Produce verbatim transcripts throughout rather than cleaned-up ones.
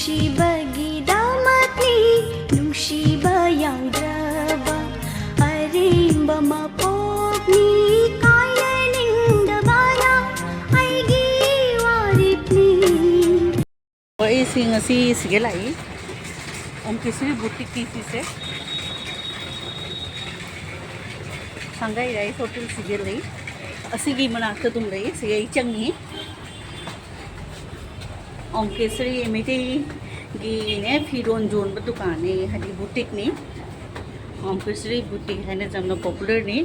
ꯅꯨꯡꯁꯤꯕꯒꯤꯗꯃꯛꯅꯤ, ꯅꯨꯡꯁꯤꯕ ꯌꯥꯎꯗ꯭ꯔꯕ ꯑꯔꯦꯝꯕ ꯃꯄꯣꯛꯅꯤ, ꯀꯥꯏꯅ ꯅꯤꯡꯗꯕꯅ ꯑꯩꯒꯤ ꯋꯥꯔꯦꯞꯅꯤ꯫ ꯑꯩꯁꯤ ꯉꯁꯤ ꯁꯤꯒ ꯂꯥꯛꯏ, ꯑꯣꯡꯀꯦꯁ꯭ꯋꯔꯤ ꯕꯨꯇꯤꯛꯀꯤ ꯁꯤꯁꯦ, ꯁꯪꯒꯥꯏ ꯔꯥꯏꯁ ꯍꯣꯇꯦꯜ ꯁꯤꯒ ꯂꯩ, ꯑꯁꯤꯒꯤ ꯃꯅꯥꯛꯇ ꯑꯗꯨꯝ ꯂꯩ, ꯁꯤꯒ ꯑꯩ ꯆꯪꯉꯤ꯫ ꯑꯣꯡꯀꯦꯁ꯭ꯋꯔꯤ ꯃꯩꯇꯩꯒꯤꯅꯦ, ꯐꯤꯔꯣꯟ ꯌꯣꯟꯕ ꯗꯨꯀꯥꯟꯅꯦ, ꯍꯥꯏꯗꯤ ꯕꯨꯇꯤꯛꯅꯤ꯫ ꯑꯣꯡꯀꯦꯁ꯭ꯋꯔꯤ ꯕꯨꯇꯤꯛ ꯍꯥꯏꯅ ꯌꯥꯝꯅ ꯄꯣꯄꯨꯂꯔꯅꯤ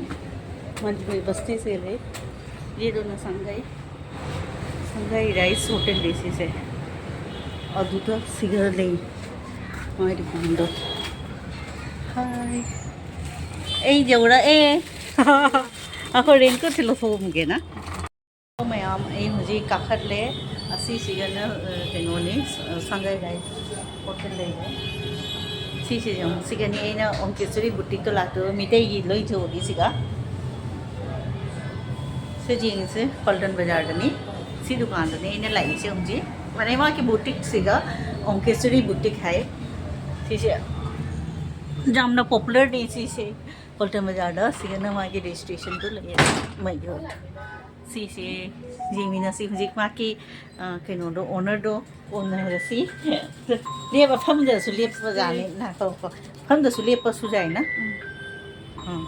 ꯃꯟꯖꯨꯕꯩ ꯕꯁꯇꯤꯁꯦ ꯂꯩ꯫ ꯌꯦꯗꯣꯅ ꯁꯪꯒꯩ, ꯁꯪꯒꯩ ꯔꯥꯏꯁ ꯍꯣꯇꯦꯜꯅꯤ ꯁꯤꯁꯦ꯫ ꯑꯗꯨꯗ ꯁꯤꯒ ꯂꯩ ꯃꯥꯏ ꯗꯨꯀꯥꯟꯗꯣ꯫ ꯍꯥꯏ, ꯑꯩ ꯌꯧꯔꯛꯑꯦ꯫ ꯑꯩꯈꯣꯏ ꯔꯦꯟꯀꯣꯠꯁꯦ ꯂꯧꯊꯣꯛꯑꯝꯒꯦꯅ꯫ ꯃꯌꯥꯝ, ꯑꯩ ꯍꯧꯖꯤꯛ ꯀꯥꯈꯠꯂꯦ꯫ ꯑꯁꯤꯁꯤꯒꯅ, ꯑ, ꯀꯩꯅꯣꯅꯤ, ꯑ, ꯁꯉꯥꯏ ꯔꯥꯏꯁ ꯍꯣꯇꯦꯜ ꯂꯩꯔꯦ꯫ ꯁꯤꯁꯤꯁꯨ ꯑꯃꯨꯛ, ꯁꯤꯒꯅꯤ ꯑꯩꯅ ꯑꯣꯡꯀꯦꯁ꯭ꯋꯔꯤ ꯕꯨꯇꯤꯛꯇꯣ ꯂꯥꯛꯇꯣꯏꯕ, ꯃꯤꯇꯩꯒꯤ ꯂꯣꯏ ꯌꯣꯜꯂꯤ ꯁꯤꯒ꯫ ꯁꯤ ꯌꯦꯡꯉꯤꯁꯦ ꯄꯜꯇꯟ ꯕꯖꯥꯔꯗꯅꯤ꯫ ꯁꯤ ꯗꯨꯀꯥꯟꯗꯅꯤ ꯑꯩꯅ ꯂꯥꯛꯏꯁꯦ ꯍꯧꯖꯤꯛ꯫ ꯃꯥꯅꯦ, ꯃꯥꯒꯤ ꯕꯨꯇꯤꯛꯁꯤꯒ ꯑꯣꯡꯀꯦꯁ꯭ꯋꯔꯤ ꯕꯨꯇꯤꯛ ꯍꯥꯏ꯫ ꯁꯤꯁꯦ ꯌꯥꯝꯅ ꯄꯣꯄꯨꯂꯔꯅꯤ ꯁꯤꯁꯦ ꯄꯜꯇꯟ ꯕꯖꯥꯔꯗ꯫ ꯁꯤꯒꯅ ꯃꯥꯒꯤ ꯔꯦꯖꯤꯁꯇ꯭ꯔꯦꯁꯟꯗꯣ ꯂꯩꯌꯦ, ꯃꯩꯒꯤ ꯍꯣꯇꯦꯜ꯫ ꯁꯤꯁꯦ ꯌꯦꯡꯃꯤꯟꯅꯁꯤ ꯍꯧꯖꯤꯛ ꯃꯥꯒꯤ, ꯑ, ꯀꯩꯅꯣꯗꯣ, ꯑꯣꯅꯔꯗꯣ ꯀꯣꯟꯅꯔꯁꯤ꯫ ꯂꯦꯞꯄ ꯐꯝꯗꯁꯨ ꯂꯦꯞꯄ ꯌꯥꯅꯤ꯫ ꯅꯥꯈꯣ, ꯐꯝꯗꯁꯨ ꯂꯦꯞꯄꯁꯨ ꯌꯥꯏꯅ꯫ ꯎꯝ꯫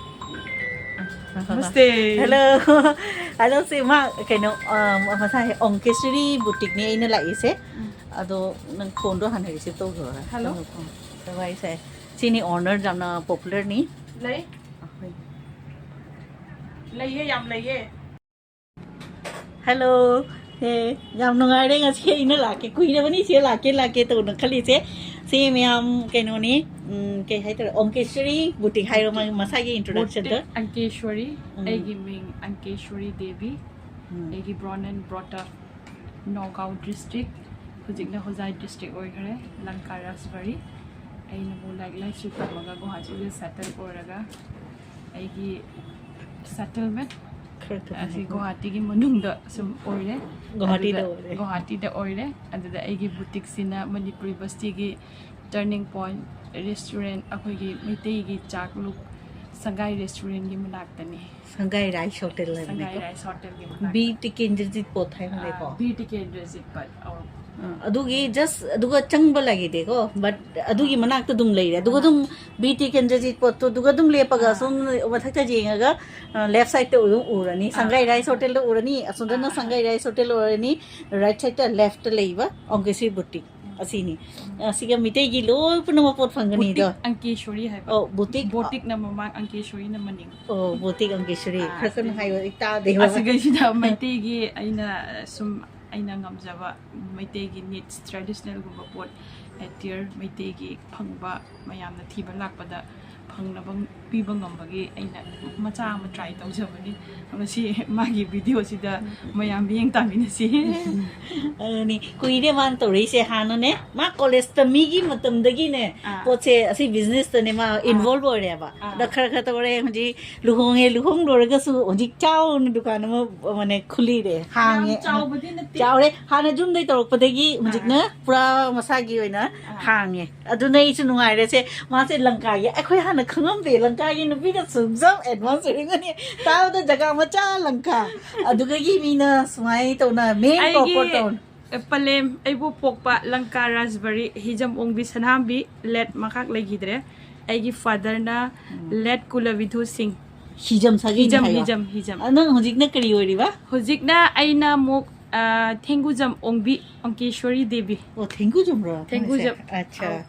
ꯅꯃꯁꯇꯦ꯫ ꯍꯦꯜꯂꯣ꯫ ꯍꯦꯜꯂꯣ, ꯁꯤ ꯃꯥ ꯀꯩꯅꯣ, ꯑ, ꯉꯁꯥꯏ ꯑꯣꯡꯀꯦꯁ꯭ꯋꯔꯤ ꯕꯨꯇꯤꯛꯅꯦ ꯑꯩꯅ ꯂꯥꯛꯏꯁꯦ꯫ ꯎꯝ꯫ ꯑꯗꯣ ꯅꯪ ꯐꯣꯟꯗꯣ ꯍꯥꯟꯅ ꯔꯤꯁꯤꯞ ꯇꯧꯈ꯭ꯔꯣ꯫ ꯍꯦꯜꯂꯣ꯫ ꯋꯥꯔꯤ ꯁꯥꯏ꯫ ꯁꯤꯅꯤ ꯑꯣꯅꯔ, ꯌꯥꯝꯅ ꯄꯣꯄꯨꯂꯔꯅꯤ꯫ ꯂꯩ꯫ ꯑꯩꯈꯣꯏ꯫ ꯂꯩꯌꯦ, ꯌꯥꯝ ꯂꯩꯌꯦ꯫ ꯍꯦꯜꯂꯣ꯫ ꯑꯦ, ꯌꯥꯝ ꯅꯨꯡꯉꯥꯏꯔꯦ ꯉꯁꯤ ꯑꯩꯅ ꯂꯥꯛꯀꯦ ꯀꯨꯏꯔꯕꯅꯤ, ꯁꯤꯗ ꯂꯥꯛꯀꯦ ꯂꯥꯛꯀꯦ ꯇꯧꯅ ꯈꯜꯂꯤꯁꯦ꯫ ꯁꯤ ꯃꯌꯥꯝ ꯀꯩꯅꯣꯅꯤ, ꯎꯝ, ꯀꯩ ꯍꯥꯏꯇꯥꯔꯦ, ꯑꯣꯡꯀꯦꯁ꯭ꯋꯔꯤ ꯕꯨꯇꯤꯛ ꯍꯥꯏꯔꯣ ꯃꯥꯒꯤ ꯃꯁꯥꯒꯤ ꯏꯟꯇ꯭ꯔꯣꯗꯛꯁꯟꯗꯣ꯫ ꯕꯨꯇꯤꯛ ꯑꯪꯀꯦꯁ꯭ꯋꯔꯤ꯫ ꯎꯝ꯫ ꯑꯩꯒꯤ ꯃꯤꯡ ꯑꯪꯀꯦꯁ꯭ꯋꯔꯤ ꯗꯦꯕꯤ꯫ ꯎꯝ꯫ ꯑꯩꯒꯤ born and brought up Nagaon district, ꯍꯧꯖꯤꯛꯅ ꯍꯣꯖꯥꯏ ꯗꯤꯁꯇ꯭ꯔꯤꯛ ꯑꯣꯏꯈ꯭ꯔꯦ, ꯂꯪꯀꯥ ꯔꯥꯖꯕꯥꯔꯤ꯫ ꯑꯩꯅꯕꯨ ꯂꯥꯏꯔꯤꯛ ꯂꯥꯏꯁꯨ ꯇꯝꯃꯒ ꯒꯨꯋꯥꯍꯥꯇꯤꯗ ꯁꯦꯇꯜ ꯑꯣꯏꯔꯒ ꯑꯩꯒꯤ ꯁꯦꯇꯜꯃꯦꯟ ꯈꯔ ꯊꯨꯅ ꯑꯁꯤ ꯍꯥꯏꯀꯣ꯫ ꯒꯨꯋꯥꯍꯥꯇꯤꯒꯤ ꯃꯅꯨꯡꯗ ꯁꯨꯝ ꯑꯣꯏꯔꯦ꯫ ꯒꯨꯋꯥꯍꯥꯇꯤꯗ ꯑꯗꯨꯗ ꯑꯣꯏꯔꯦ꯫ ꯒꯨꯋꯥꯍꯥꯇꯤꯗ ꯑꯣꯏꯔꯦ꯫ ꯑꯗꯨꯗ ꯑꯩꯒꯤ ꯕꯨꯇꯤꯛꯁꯤꯅ ꯃꯅꯤꯄꯨꯔꯤ ꯕꯁꯇꯤꯒꯤ Turning Point Restaurant, ꯑꯩꯈꯣꯏꯒꯤ ꯃꯩꯇꯩꯒꯤ ꯆꯥꯛꯂꯨꯛ ꯁꯪꯒꯥꯏ ꯔꯦꯁꯇꯨꯔꯦꯟꯒꯤ ꯃꯅꯥꯛꯇꯅꯤ꯫ ꯁꯪꯒꯥꯏ ꯔꯥꯏꯁ ꯍꯣꯇꯦꯜ ꯁꯪꯒꯥꯏ ꯍꯥꯏꯕꯅꯤꯀꯣ꯫ ꯔꯥꯏꯁ ꯍꯣꯇꯦꯜꯒꯤ ꯃꯅꯥꯛꯇ꯫ ꯕꯤ ꯇꯤꯀꯦꯟꯗ꯭ꯔꯖꯤꯠ ꯄꯣꯠ ꯍꯥꯏꯕꯅꯦꯀꯣ꯫ ꯕꯤ ꯇꯤꯀꯦꯟꯗ꯭ꯔꯖꯤꯠ ꯄꯠ꯫ ꯑꯧ꯫ ꯑ, ꯑꯗꯨꯒꯤ ꯖꯁ ꯑꯗꯨꯒ ꯆꯪꯕ ꯂꯩꯈꯤꯗꯦꯀꯣ, ꯕꯠ ꯑꯗꯨꯒꯤ ꯃꯅꯥꯛꯇ ꯑꯗꯨꯝ ꯂꯩꯔꯦ꯫ ꯑꯗꯨꯒ ꯑꯗꯨꯝ ꯕꯤ ꯇꯤꯀꯦꯟꯗ꯭ꯔꯖꯤꯠ ꯄꯣꯠꯇꯣ ꯑꯗꯨꯒ ꯑꯗꯨꯝ ꯂꯦꯞꯄꯒ ꯑꯥ꯫ ꯁꯨꯝ ꯃꯊꯛꯇ ꯌꯦꯡꯉꯒ ꯂꯦꯐ ꯁꯥꯏꯗꯠꯇ ꯑꯗꯨꯝ ꯎꯔꯅꯤ, ꯑꯥ꯫ ꯁꯪꯒꯥꯏ ꯔꯥꯏꯁ ꯍꯣꯇꯦꯜꯗ ꯎꯔꯅꯤ꯫ ꯑꯁꯣꯝꯗꯅ ꯑꯥ꯫ ꯁꯪꯒꯥꯏ ꯔꯥꯏꯁ ꯍꯣꯇꯦꯜ ꯎꯔꯅꯤ, ꯔꯥꯏꯠ ꯁꯥꯏꯗꯠꯇ ꯂꯦꯐꯇ ꯂꯩꯕ ꯑꯪꯀꯦꯁ꯭ꯋꯔꯤ ꯕꯨꯇꯤꯛ ꯑꯁꯤꯅꯤ꯫ ꯑꯁꯤꯒ ꯃꯤꯇꯩꯒꯤ ꯂꯣꯏ ꯄꯨꯝꯅꯃꯛ ꯄꯣꯠ ꯐꯪꯒꯅꯤꯗꯣ꯫ ꯕꯨꯇꯤꯛ ꯑꯪꯀꯦꯁ꯭ꯋꯔꯤ ꯍꯥꯏꯕ꯫ ꯑꯣ, ꯕꯨꯇꯤꯛ꯫ ꯕꯣꯇꯤꯛꯅ ꯃꯃꯥꯡ, ꯑꯪꯀꯦꯁ꯭ꯋꯔꯤꯅ ꯃꯅꯤꯡ꯫ ꯑꯣ, ꯕꯨꯇꯤꯛ ꯑꯪꯀꯦꯁ꯭ꯋꯔꯤ꯫ ꯑꯥ, ꯈꯔ ꯀꯟꯅ ꯑꯁꯤꯗꯒꯤ ꯍꯥꯏꯌꯣ, ꯑꯩ ꯇꯥꯗꯦꯕ꯫ ꯑꯁꯤꯒꯩꯁꯤꯗ ꯃꯩꯇꯩꯒꯤ ꯑꯩꯅ ꯁꯨꯝ ꯑꯩꯅ ꯉꯝꯖꯕ ꯃꯩꯇꯩꯒꯤ ꯅꯤꯠꯁ, ꯇ꯭ꯔꯦꯗꯤꯁꯅꯦꯜꯒꯨꯝꯕ ꯄꯣꯠ, ꯑꯦꯇꯤꯌꯔ ꯃꯩꯇꯩꯒꯤ ꯐꯪꯕ, ꯃꯌꯥꯝꯅ ꯊꯤꯕ ꯂꯥꯛꯄꯗ ꯐꯪꯅꯕ ꯄꯤꯕ ꯉꯝꯕꯒꯤ ꯑꯩꯅ ꯃꯆꯥ ꯑꯃ ꯇ꯭ꯔꯥꯏ ꯇꯧꯖꯕꯅꯤ꯫ ꯃꯁꯤ ꯃꯥꯒꯤ ꯚꯤꯗꯤꯑꯣꯁꯤꯗ ꯃꯌꯥꯝ ꯃꯤꯠꯌꯦꯡ ꯇꯥꯃꯤꯟꯅꯁꯤ꯫ ꯑꯗꯨꯅꯤ, ꯀꯨꯏꯔꯦ ꯃꯥꯅ ꯇꯧꯔꯛꯏꯁꯦ꯫ ꯍꯥꯟꯅꯅꯦ, ꯃꯥ ꯀꯣꯂꯦꯖ ꯇꯝꯃꯤꯒꯤ ꯃꯇꯝꯗꯒꯤꯅꯦ, ꯑꯥ꯫ ꯄꯣꯠꯁꯦ ꯑꯁꯤ ꯕꯤꯖꯤꯅꯦꯁꯇꯅꯦ ꯃꯥ ꯏꯟꯚꯣꯜꯕ ꯑꯣꯏꯔꯦꯕ꯫ ꯑꯥ꯫ ꯑꯗ ꯈꯔ ꯈꯔ ꯇꯧꯔꯦ꯫ ꯍꯧꯖꯤꯛ ꯂꯨꯍꯣꯡꯉꯦ, ꯂꯨꯍꯣꯡ ꯂꯣꯏꯔꯒꯁꯨ ꯍꯧꯖꯤꯛ ꯆꯥꯎꯅ ꯗꯨꯀꯥꯟ ꯑꯃ, ꯃꯥꯅꯦ, ꯈꯨꯂꯤꯔꯦ, ꯍꯥꯡꯉꯦ꯫ ꯌꯥꯝ ꯆꯥꯎꯕꯗꯤ ꯅꯠꯇꯦ꯫ ꯆꯥꯎꯔꯦ꯫ ꯍꯥꯟꯅ ꯌꯨꯝꯗꯩ ꯇꯧꯔꯛꯄꯗꯒꯤ ꯍꯧꯖꯤꯛꯅ ꯄꯨꯔꯥ ꯃꯁꯥꯒꯤ ꯑꯣꯏꯅ ꯑꯥ꯫ ꯍꯥꯡꯉꯦ꯫ ꯑꯗꯨꯅ ꯑꯩꯁꯨ ꯅꯨꯡꯉꯥꯏꯔꯦꯁꯦ꯫ ꯃꯥꯁꯦ ꯂꯪꯀꯥꯒꯤ, ꯑꯩꯈꯣꯏ ꯍꯥꯟꯅ ꯈꯪꯉꯝꯗꯦ, ꯂꯪꯀꯥꯒꯤ ꯅꯨꯄꯤꯒ ꯁꯨꯝ ꯁꯨꯝ ꯑꯦꯗꯚꯥꯟꯁ ꯑꯣꯏꯔꯝꯒꯅꯤ꯫ ꯇꯥꯕꯗ ꯖꯒꯥ ꯃꯆꯥ ꯂꯪꯀꯥ꯫ ꯑꯗꯨꯗꯒꯤ ꯃꯤꯅ ꯁꯨꯃꯥꯏꯅ ꯇꯧꯅ ꯃꯦꯟ ꯑꯩꯒꯤ ꯄ꯭ꯔꯣꯄꯔ ꯇꯧꯅ꯫ ꯄꯂꯦꯝ, ꯑꯩꯕꯨ ꯄꯣꯛꯄ ꯂꯪꯀꯥ ꯔꯥꯖꯕꯥꯔꯤ ꯍꯤꯖꯝ ꯑꯣꯡꯕꯤ ꯁꯅꯥꯝꯕꯤ, ꯂꯦꯠ ꯃꯈꯥꯛ ꯂꯩꯈꯤꯗ꯭ꯔꯦ꯫ ꯑꯩꯒꯤ ꯐꯥꯗꯔꯅ ꯂꯦꯠ ꯀꯨꯂꯕꯤꯊꯨ ꯁꯤꯡ꯫ ꯍꯤꯖꯝ ꯁꯥꯒꯩꯅꯤ ꯍꯤꯖꯝ, ꯍꯥꯏꯌꯣ꯫ ꯍꯤꯖꯝ, ꯍꯤꯖꯝ꯫ ꯑ, ꯅꯪ ꯍꯧꯖꯤꯛꯅ ꯀꯔꯤ ꯑꯣꯏꯔꯤꯕ? ꯍꯧꯖꯤꯛꯅ ꯑꯩꯅ ꯑꯃꯨꯛ, ꯑ, ꯊꯦꯡꯒꯨꯖꯝ ꯑꯣꯡꯕꯤ, ꯑꯪꯀꯦꯁ꯭ꯋꯔꯤ ꯗꯦꯕꯤ꯫ ꯑꯣ, ꯊꯦꯡꯒꯨꯖꯝꯔꯣ? ꯊꯦꯡꯒꯨꯖꯝ꯫ ꯑꯠꯆꯥ꯫ ꯑꯧ꯫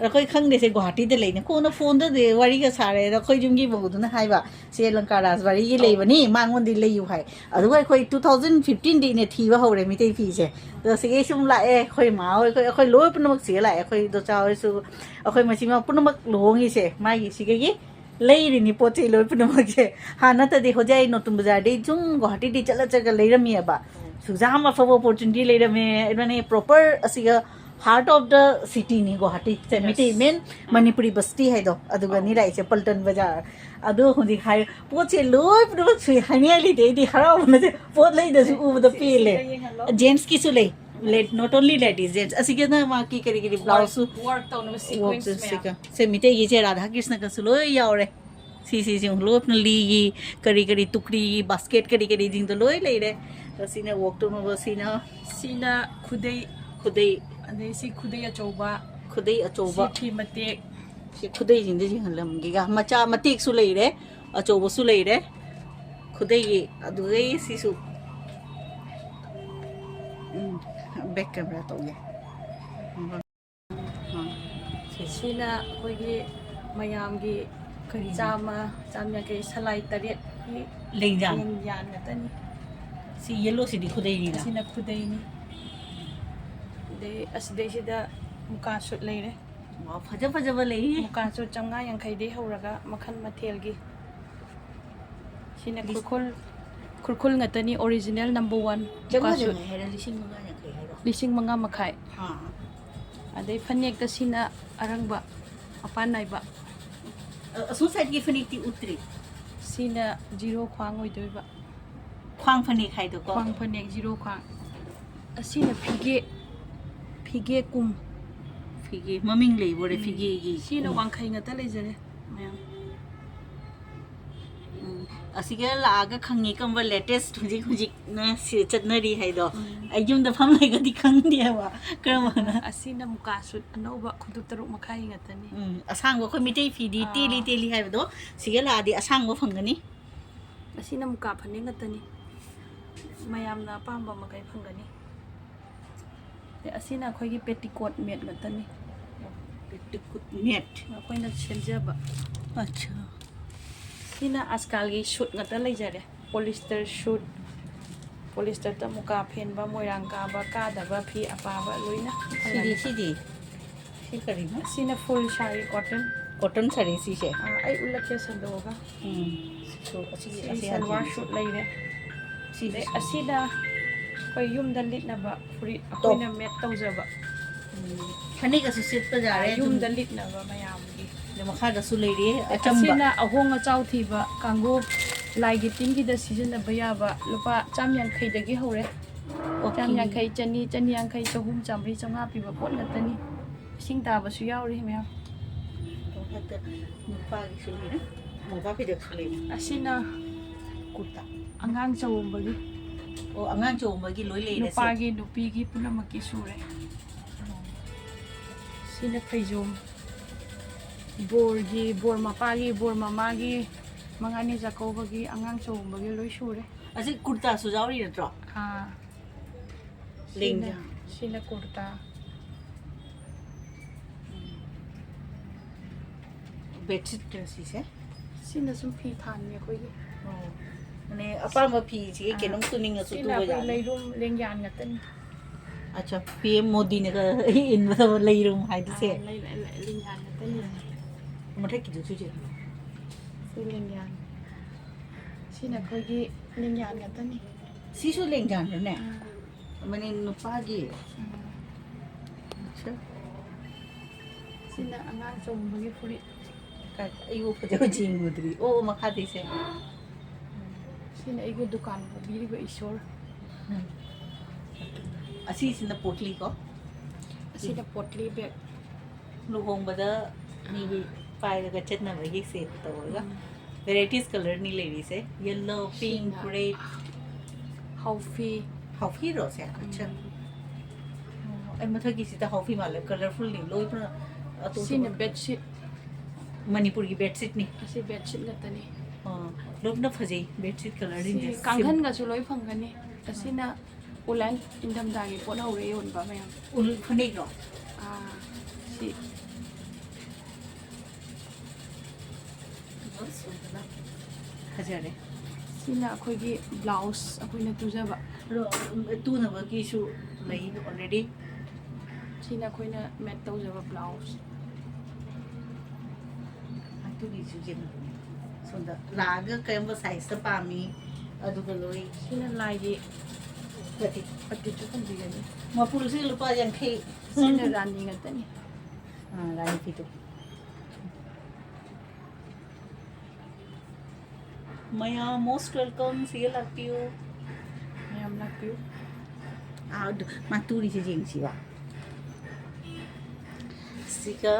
ꯑꯩꯈꯣꯏ ꯈꯪꯗꯦꯁꯦ, ꯒꯨꯋꯥꯍꯥꯇꯤꯗ ꯂꯩꯅꯦ꯫ ꯀꯣꯟꯅ ꯐꯣꯟꯗꯗꯤ ꯋꯥꯔꯤꯒ ꯁꯥꯔꯦ꯫ ꯑꯗ ꯑꯩꯈꯣꯏ ꯌꯨꯝꯒꯤ ꯃꯧꯗꯨꯅ ꯍꯥꯏꯕ, "ꯁꯦ ꯂꯪꯀꯥ ꯔꯥꯖꯕꯥꯔꯤꯒꯤ ꯑꯧ꯫ ꯂꯩꯕꯅꯤ, ꯃꯉꯣꯟꯗꯤ ꯂꯩꯌꯨ" ꯍꯥꯏ꯫ ꯑꯗꯨꯒ ꯑꯩꯈꯣꯏ two thousand fifteen ꯗꯒꯤꯅꯦ ꯊꯤꯕ ꯍꯧꯔꯦ ꯃꯤꯇꯩ ꯐꯤꯁꯦ꯫ ꯑꯗꯣ ꯁꯤꯒꯤ ꯁꯨꯝ ꯂꯥꯛꯑꯦ, ꯑꯩꯈꯣꯏ ꯃꯥ ꯍꯣꯏ, ꯑꯩꯈꯣꯏ, ꯑꯩꯈꯣꯏ ꯂꯣꯏ ꯄꯨꯝꯅꯃꯛ ꯁꯤꯗ ꯂꯥꯛꯑꯦ꯫ ꯑꯩꯈꯣꯏ ꯗꯣꯆꯥ ꯍꯣꯏꯁꯨ, ꯑꯩꯈꯣꯏ ꯃꯆꯤꯟ ꯃꯅꯥꯎ ꯄꯨꯝꯅꯃꯛ ꯂꯨꯍꯣꯡꯉꯤꯁꯦ ꯃꯥꯒꯤ ꯁꯤꯒꯤ ꯂꯩꯔꯤꯅꯤ ꯄꯣꯠ ꯆꯩ ꯂꯣꯏ ꯄꯨꯝꯅꯃꯛꯁꯦ꯫ ꯍꯥꯟꯅ ꯅꯠꯇꯗꯤ ꯍꯧꯖꯤꯛ ꯑꯩ ꯅꯣꯇꯨꯝ ꯕꯖꯥꯔꯗꯩ ꯁꯨꯝ ꯒꯨꯋꯥꯍꯥꯇꯤꯗꯤ ꯆꯠꯂ ꯆꯠꯂꯒ ꯂꯩꯔꯝꯃꯤꯑꯕ꯫ ꯁꯨꯛ ꯌꯥꯝ ꯑꯐꯕ ꯑꯣꯄꯣꯔꯆꯨꯅꯤꯇꯤ ꯂꯩꯔꯝꯃꯦ꯫ ꯑꯗꯨꯅꯦ ꯄ꯭ꯔꯣꯄꯔ ꯑꯁꯤꯒ Heart of the city ꯅꯤ ꯒꯨꯋꯥꯍꯥꯇꯤ ꯁꯦ꯫ Yes. ꯃꯤꯇꯩ main ꯃꯅꯤꯄꯨꯔꯤ ꯕꯁꯇꯤ ꯍꯥꯏꯗꯣ ꯑꯗꯨꯒꯅꯤ ꯑꯧ꯫ ꯂꯥꯛꯏꯁꯦ, ꯄꯜꯇꯟ ꯕꯖꯥꯔ꯫ ꯑꯗꯣ ꯍꯧꯖꯤꯛ ꯍꯥꯏ, ꯄꯣꯠꯁꯦ ꯂꯣꯏ ꯄꯨꯝꯅꯃꯛ ꯁꯨꯏ, ꯍꯥꯏꯅꯤꯡꯉꯥꯏ ꯂꯩꯇꯦ꯫ ꯑꯩꯗꯤ ꯍꯔꯥꯎꯕꯅꯁꯦ, ꯄꯣꯠ ꯂꯩꯗꯁꯨ ꯎꯕꯗ ꯁꯤ, ꯄꯦꯜꯂꯦ꯫ ꯁꯤꯗ ꯌꯦꯡꯍꯜꯂꯣ꯫ Gents ꯀꯤꯁꯨ ꯂꯩ꯫ Not only ladies, gents꯫ ꯑꯁꯤꯒꯤꯅ ꯃꯥꯒꯤ ꯀꯔꯤ ꯀꯔꯤ ꯕ꯭ꯂꯥꯎꯁꯁꯨ꯫ Work ꯇꯧꯅꯕ sequence ꯃꯌꯥꯝ꯫ ꯁꯦ ꯃꯤꯇꯩꯒꯤꯁꯦ ꯔꯥꯙꯥ ꯀ꯭ꯔꯤꯁꯅꯒꯁꯨ ꯂꯣꯏ ꯌꯥꯎꯔꯦ꯫ ꯁꯤꯁꯤꯁꯤꯡ ꯂꯣꯏꯅ ꯂꯤꯒꯤ ꯀꯔꯤ ꯀꯔꯤ ꯇꯨꯀ꯭ꯔꯤꯒꯤ ꯕꯥꯁꯀꯦꯠ ꯀꯔꯤ ꯀꯔꯤꯁꯤꯡꯗꯣ ꯂꯣꯏ ꯂꯩꯔꯦ꯫ ꯑꯗꯣ ꯁꯤꯅ ꯋꯣꯛ ꯇꯧꯅꯕ, ꯁꯤꯅ ꯁꯤꯅ ꯈꯨꯗꯩ, ꯈꯨꯗꯩ꯫ ꯑꯗꯩ ꯁꯤ ꯈꯨꯗꯩ ꯑꯆꯧꯕ, ꯈꯨꯗꯩ ꯑꯆꯧꯕ꯫ ꯁꯤ ꯐꯤ ꯃꯇꯦꯛ꯫ ꯁꯤ ꯈꯨꯗꯩꯁꯤꯡꯗ ꯌꯦꯡꯍꯜꯂꯝꯒꯦꯒ꯫ ꯃꯆꯥ ꯃꯇꯦꯛꯁꯨ ꯂꯩꯔꯦ, ꯑꯆꯧꯕꯁꯨ ꯂꯩꯔꯦ꯫ ꯈꯨꯗꯩꯒꯤ ꯑꯗꯨꯗꯩ ꯁꯤꯁꯨ꯫ ꯎꯝ, back camera ꯇꯧꯒꯦ꯫ ꯁꯤꯅ ꯑꯩꯈꯣꯏꯒꯤ ꯃꯌꯥꯝꯒꯤ ꯀꯔꯤ? ꯆꯥꯝꯃ, ꯆꯥꯝ ꯌꯥꯡꯈꯩ, ꯁꯂꯥꯏ ꯇꯔꯦꯠꯀꯤ ꯂꯦꯡꯌꯥꯟ꯫ ꯂꯦꯡꯌꯥꯟ ꯉꯥꯛꯇꯅꯤ꯫ ꯁꯤ yellow ꯁꯤꯗꯤ ꯈꯨꯗꯩꯅꯤꯅ꯫ ꯑꯁꯤꯅ ꯈꯨꯗꯩꯅꯤ꯫ ꯑꯗꯩ ꯑꯁꯤꯗꯩꯁꯤꯗ ꯃꯨꯀꯥ ꯁꯨꯠ ꯂꯩꯔꯦ꯫ ꯋꯥ, ꯐꯖ ꯐꯖꯕ ꯂꯩꯌꯦ꯫ ꯃꯨꯀꯥ ꯁꯨꯠ ꯆꯥꯝꯃꯉꯥ ꯌꯥꯡꯈꯩꯗꯩ ꯍꯧꯔꯒ ꯃꯈꯜ ꯃꯊꯦꯜꯒꯤ꯫ ꯁꯤꯅ ꯂꯤꯁ- ꯈꯨꯔꯈꯨꯜ, ꯈꯨꯔꯈꯨꯜ ꯉꯥꯛꯇꯅꯤ, original number one ꯃꯨꯀꯥ ꯁꯨꯠ꯫ ꯆꯥꯝꯃꯉꯥ ꯍꯥꯏꯔ ꯂꯤꯁꯤꯡ ꯃꯉꯥ ꯌꯥꯡꯈꯩ ꯍꯥꯏꯔꯣ? ꯂꯤꯁꯤꯡ ꯃꯉꯥ ꯃꯈꯥꯏ꯫ ꯑꯥ꯫ ꯑꯗꯩ ꯐꯅꯦꯛꯇ ꯁꯤꯅ ꯑꯔꯪꯕ, ꯃꯄꯥꯟ ꯅꯥꯏꯕ꯫ ꯑ-, ꯑꯁꯣꯝ ꯁꯥꯏꯠꯀꯤ ꯐꯅꯦꯛꯇꯤ ꯎꯠꯇ꯭ꯔꯤ꯫ ꯁꯤꯅ ꯖꯤꯔꯣ ꯈ꯭ꯋꯥꯡ ꯑꯣꯏꯗꯣꯏꯕ꯫ ꯈ꯭ꯋꯥꯡ ꯐꯅꯦꯛ ꯍꯥꯏꯗꯣꯀꯣ꯫ ꯈ꯭ꯋꯥꯡ ꯐꯅꯦꯛ ꯖꯤꯔꯣ ꯈ꯭ꯋꯥꯡ꯫ ꯑꯁꯤꯅ ꯐꯤꯒꯦ, ꯐꯤꯒꯦ ꯀꯨꯝ꯫ ꯐꯤꯒꯦ ꯃꯃꯤꯡ ꯂꯩꯕꯣꯔꯦ ꯎꯝ꯫ ꯐꯤꯒꯦꯒꯤ ꯁꯤꯅ ꯀꯨꯝ꯫ ꯋꯥꯡꯈꯩ ꯉꯥꯛꯇ ꯂꯩꯖꯔꯦ ꯃꯌꯥꯝ꯫ ꯎꯝ꯫ ꯑꯁꯤꯒ ꯂꯥꯛꯑꯒ ꯈꯪꯉꯤ ꯀꯔꯝꯕ latest ꯍꯧꯖꯤꯛ ꯍꯧꯖꯤꯛꯅ ꯁꯤ ꯆꯠꯅꯔꯤ ꯍꯥꯏꯗꯣ꯫ ꯎꯝ꯫ ꯑꯩ ꯌꯨꯝꯗ ꯐꯝ ꯂꯩꯒꯗꯤ ꯈꯪꯗꯦꯕ ꯀꯔꯝꯕꯅ꯫ ꯑꯁꯤꯅ ꯃꯨꯀꯥ ꯁꯨꯠ ꯑꯅꯧꯕ ꯈꯨꯗꯨꯞ ꯇꯔꯨꯛ ꯃꯈꯥꯏꯒꯤ ꯉꯥꯛꯇꯅꯤ꯫ ꯎꯝ꯫ ꯑꯁꯥꯡꯕ ꯑꯩꯈꯣꯏ ꯃꯤꯇꯩ ꯐꯤꯗꯤ ꯑꯥ꯫ ꯇꯦꯜꯂꯤ ꯇꯦꯜꯂꯤ ꯍꯥꯏꯕꯗꯣ ꯁꯤꯒ ꯂꯥꯛꯑꯗꯤ ꯑꯁꯥꯡꯕ ꯐꯪꯒꯅꯤ꯫ ꯑꯁꯤꯅ ꯃꯨꯀꯥ ꯐꯅꯦꯛ ꯉꯥꯛꯇꯅꯤ꯫ ꯃꯌꯥꯝꯅ ꯑꯄꯥꯝꯕ ꯃꯈꯩ ꯐꯪꯒꯅꯤ꯫ ꯑꯗꯩ ꯑꯁꯤꯅ ꯑꯩꯈꯣꯏꯒꯤ petticoat ꯃꯦꯠ ꯉꯥꯛꯇꯅꯤ꯫ Petticoat ꯃꯦꯠ꯫ ꯑꯩꯈꯣꯏꯅ ꯁꯦꯝꯖꯕ꯫ ꯑꯠꯁꯥ꯫ ꯁꯤꯅ ꯑꯁꯀꯥꯜꯒꯤ ꯁꯨꯠ ꯉꯥꯛꯇ ꯂꯩꯖꯔꯦ꯫ ꯄꯣꯂꯤꯁꯇꯔ ꯁꯨꯠ, ꯄꯣꯂꯤꯁꯇꯔꯗ ꯃꯨꯀꯥ ꯐꯦꯟꯕ, ꯃꯣꯏꯔꯥꯡ ꯀꯥꯕ, ꯀꯥꯗꯕ ꯐꯤ ꯑꯄꯥꯕ ꯂꯣꯏꯅ ꯁꯤꯗꯤ, ꯐꯪꯒꯅꯤ꯫ ꯁꯤꯗꯤ? ꯁꯤ ꯀꯔꯤꯅꯣ? ꯁꯤꯅ full ꯁꯥꯔꯤ cotton꯫ Cotton ꯁꯥꯔꯤ ꯁꯤꯁꯦ? ꯑꯥ, ꯑꯩ ꯎꯠꯂꯛꯀꯦ ꯁꯟꯗꯣꯛꯑꯒ꯫ ꯎꯝ꯫ ꯁꯨ-, ꯑꯁꯤꯒꯤ, ꯁꯤ ꯑꯁꯤ ꯁꯜꯋꯥꯔ ꯍꯥꯏꯕꯤꯌꯨ꯫ ꯁꯨꯠ ꯂꯩꯔꯦ꯫ ꯁꯤꯁꯨ ꯑꯗꯩ ꯁꯨꯠ꯫ ꯑꯁꯤꯅ ꯑꯩꯈꯣꯏ ꯌꯨꯝꯗ ꯂꯤꯠꯅꯕ ꯐꯨꯔꯤꯠ ꯇꯣꯞ꯫ ꯑꯩꯈꯣꯏꯅ ꯃꯦꯠ ꯇꯧꯖꯕ꯫ ꯎꯝ, ꯐꯅꯦꯛꯀꯁꯨ ꯁꯦꯠꯄ ꯌꯥꯔꯦ ꯑꯗꯨꯝ꯫ ꯌꯨꯝꯗ ꯂꯤꯠꯅꯕ ꯃꯌꯥꯝꯒꯤ꯫ ꯑꯗ ꯃꯈꯥꯗꯁꯨ ꯂꯩꯔꯤ ꯑꯆꯝꯕ꯫ ꯑꯁꯤꯅ ꯑꯍꯣꯡ ꯑꯆꯥꯎ ꯊꯤꯕ ꯀꯥꯡꯕꯨ ꯂꯥꯏꯒꯤ ꯇꯤꯟꯒꯤꯗ ꯁꯤꯖꯤꯟꯅꯕ ꯌꯥꯕ ꯂꯨꯄꯥ ꯆꯥꯝ ꯌꯥꯡꯈꯩꯗꯒꯤ ꯍꯧꯔꯦ꯫ ꯑꯣꯀꯦ꯫ ꯆꯥꯝ ꯌꯥꯡꯈꯩ, ꯆꯅꯤ, ꯆꯅꯤ ꯌꯥꯡꯈꯩ, ꯆꯍꯨꯝ, ꯆꯥꯝꯃꯔꯤ, ꯆꯥꯝꯃꯉꯥ ꯄꯤꯕ ꯄꯣꯠ ꯉꯥꯛꯇꯅꯤ꯫ ꯏꯁꯤꯡ ꯇꯥꯕꯁꯨ ꯌꯥꯎꯔꯤ ꯃꯌꯥꯝ꯫ ꯃꯊꯛꯇ ꯅꯨꯄꯥꯒꯤꯁꯨ ꯂꯩꯔꯦ, ꯃꯣꯝꯄꯥꯛ ꯐꯤꯗꯛꯁꯨ ꯂꯩꯔꯦ꯫ ꯑꯁꯤꯅ ꯀꯨꯔꯇꯥ꯫ ꯑꯉꯥꯡ ꯆꯥꯎꯝꯕꯒꯤ, ꯑꯣ, ꯑꯉꯥꯡ ꯆꯥꯎꯝꯕꯒꯤ ꯂꯣꯏ ꯂꯩꯔꯦ ꯁꯦ꯫ ꯅꯨꯄꯥꯒꯤ ꯅꯨꯄꯤꯒꯤ ꯄꯨꯝꯅꯃꯛꯀꯤ ꯁꯨꯔꯦ꯫ ꯁꯤꯅ ꯐꯩꯖꯣꯝ꯫ ꯕꯣꯔꯒꯤ, ꯕꯣꯔ ꯃꯄꯥꯒꯤ, ꯕꯣꯔ ꯃꯃꯥꯒꯤ, ꯃꯉꯥꯅꯤ ꯆꯥꯛꯀꯧꯕꯒꯤ, ꯑꯉꯥꯡ ꯆꯥꯎꯝꯕꯒꯤ ꯂꯣꯏ ꯁꯨꯔꯦ꯫ ꯑꯁꯤ ꯀꯨꯔꯇꯥꯁꯨ ꯌꯥꯎꯔꯤ ꯅꯠꯇ꯭ꯔꯣ? ꯑꯥ, ꯂꯦꯡꯖ꯫ ꯁꯤꯅ, ꯁꯤꯅ ꯀꯨꯔꯇꯥ꯫ ꯕꯦꯗꯁꯤꯠꯀ ꯁꯤꯁꯦ꯫ ꯁꯤꯅ ꯁꯨꯝ ꯐꯤ ꯊꯥꯟꯕꯤ ꯑꯩꯈꯣꯏꯒꯤ꯫ ꯑꯣ, ꯃꯅꯦ ꯑꯄꯥꯝꯕ ꯐꯤꯁꯤꯒꯤ ꯑꯥ꯫ ꯀꯩꯅꯣꯝ ꯇꯨꯅꯤꯡꯉꯁꯨ ꯁꯤꯅ ꯇꯨꯕ ꯑꯩꯈꯣꯏ ꯌꯥꯅꯤ꯫ ꯂꯩꯔꯨꯝ ꯂꯦꯡꯌꯥꯟ ꯉꯥꯛꯇꯅꯤ꯫ ꯑꯠꯆꯥ, ꯄꯤ ꯑꯦꯝ ꯃꯣꯗꯤꯅꯒ ꯏꯟꯕꯗꯣ ꯂꯩꯔꯨꯝ ꯍꯥꯏꯗꯣ ꯁꯦ꯫ ꯑꯥ, ꯂꯩ-, ꯂꯩ-, ꯂꯩ-, ꯂꯦꯡꯌꯥꯟ ꯉꯥꯛꯇꯅꯤ꯫ ꯃꯊꯛꯀꯤꯗꯨꯁꯨ ꯆꯦ꯫ ꯁꯤ ꯂꯦꯡꯌꯥꯟ꯫ ꯁꯤꯅ ꯑꯩꯈꯣꯏꯒꯤ ꯂꯦꯡꯌꯥꯟ ꯉꯥꯛꯇꯅꯤ꯫ ꯁꯤꯁꯨ ꯂꯦꯡꯖꯥꯟꯗ꯭ꯔꯅꯦ? ꯑꯥ, ꯃꯅꯦ ꯅꯨꯄꯥꯒꯤ꯫ ꯑꯥ꯫ ꯑꯠꯆꯥ꯫ ꯁꯤꯅ ꯑꯉꯥꯡ ꯆꯥꯎꯝꯕꯒꯤ ꯐꯨꯔꯤꯠ꯫ ꯀꯥꯏ-, ꯑꯩꯕꯨ ꯐꯖꯕ ꯌꯦꯡꯉꯨꯗ꯭ꯔꯤ꯫ ꯑꯣ, ꯃꯈꯥꯗꯩꯁꯦ꯫ ꯁꯤꯅ ꯑꯩꯒꯤ ꯗꯨꯀꯥꯟ ꯄꯨꯕꯤꯔꯤꯕ ꯏꯁꯣꯔ꯫ ꯑꯁꯤꯁꯤꯅ ꯄꯣꯠꯂꯤꯀꯣ? ꯑꯁꯤꯅ ꯄꯣꯠꯂꯤ ꯕꯦꯒ꯫ ꯂꯨꯍꯣꯡꯕꯗ ꯃꯤꯒꯤ ꯄꯥꯏꯔꯒ ꯆꯠꯅꯕꯒꯤ ꯁꯦꯠ ꯇꯧꯔꯒ꯫ ꯎꯝ꯫ ꯚꯦꯔꯥꯏꯇꯤꯁ ꯀꯂꯔꯅꯤ ꯂꯩꯔꯤꯁꯦ, ꯌꯦꯜꯂꯣ, ꯄꯤꯡ, ꯁꯤꯅ ꯔꯦꯗ꯫ ꯍꯥꯎꯐꯤ꯫ ꯍꯥꯎꯐꯤꯔꯣ ꯁꯦ? ꯑꯠꯆꯥ꯫ ꯎꯝ꯫ ꯑꯣ, ꯑꯩ ꯃꯊꯛꯀꯤꯁꯤꯗ ꯍꯥꯎꯐꯤ ꯃꯥꯜꯂꯦ, ꯀꯂꯔꯐꯨꯜꯅꯤ ꯂꯣꯏꯅ꯫ ꯑꯇꯣꯞ ꯁꯤꯅ ꯑꯇꯣꯞꯄ꯫ ꯕꯦꯗꯁꯤꯠ꯫ ꯃꯅꯤꯄꯨꯔꯒꯤ ꯕꯦꯗꯁꯤꯠꯅꯤ꯫ ꯑꯁꯤ ꯕꯦꯗꯁꯤꯠ ꯉꯥꯛꯇꯅꯤ꯫ ꯑꯣ, ꯂꯣꯏꯅ ꯐꯖꯩ ꯕꯦꯗꯁꯤꯠ ꯀꯂꯔꯁꯤꯡꯁꯦ꯫ ꯁꯤ ꯀꯥꯡꯈꯟꯒꯁꯨ ꯂꯣꯏ ꯐꯪꯒꯅꯤ꯫ ꯑꯁꯤꯅ ꯎꯂꯦꯟ ꯏꯪꯊꯝꯊꯥꯒꯤ ꯄꯣꯠ ꯍꯧꯔꯦ ꯌꯣꯟꯕ ꯃꯌꯥꯝ꯫ ꯎꯜ ꯐꯅꯦꯛꯂꯣ? ꯑꯥ, ꯁꯤ꯫ ꯐꯖꯔꯦ꯫ ꯁꯤꯅ ꯑꯩꯈꯣꯏꯒꯤ ꯕ꯭ꯂꯥꯎꯁ ꯑꯩꯈꯣꯏꯅ ꯇꯨꯖꯕ꯫ ꯑꯗꯣ, ꯎꯝ, ꯇꯨꯅꯕꯒꯤꯁꯨ ꯂꯩ already꯫ ꯁꯤꯅ ꯑꯩꯈꯣꯏꯅ ꯃꯦꯠ ꯇꯧꯖꯕ ꯕ꯭ꯂꯥꯎꯁ꯫ ꯑꯗꯨꯒꯤꯁꯨ ꯌꯦꯡꯉꯣ꯫ ꯁꯣꯝꯗ ꯂꯥꯛꯑꯒ ꯀꯔꯝꯕ ꯁꯥꯏꯖꯇ ꯄꯥꯝꯃꯤ ꯑꯗꯨꯒ ꯂꯣꯏ꯫ ꯁꯤꯅ ꯂꯥꯏꯒꯤ ꯄꯇꯤ꯫ ꯄꯇꯤꯁꯨ ꯊꯝꯕꯤꯒꯅꯤ꯫ ꯃꯄꯨꯜꯁꯤ ꯂꯨꯄꯥ ꯌꯥꯡꯈꯩ꯫ ꯁꯤꯅ ꯔꯥꯅꯤ ꯉꯥꯛꯇꯅꯤ꯫ ꯑꯥ, ꯔꯥꯅꯤ ꯐꯤꯗꯨ꯫ ꯃꯌꯥꯝ most welcome, ꯁꯤꯒ ꯂꯥꯛꯄꯤꯌꯨ꯫ ꯃꯌꯥꯝ ꯂꯥꯛꯄꯤꯌꯨ꯫ ꯑꯥ, ꯑꯗꯨ ꯃꯥ ꯇꯨꯔꯤꯁꯦ ꯌꯦꯡꯁꯤꯕ꯫ ꯁꯤꯒ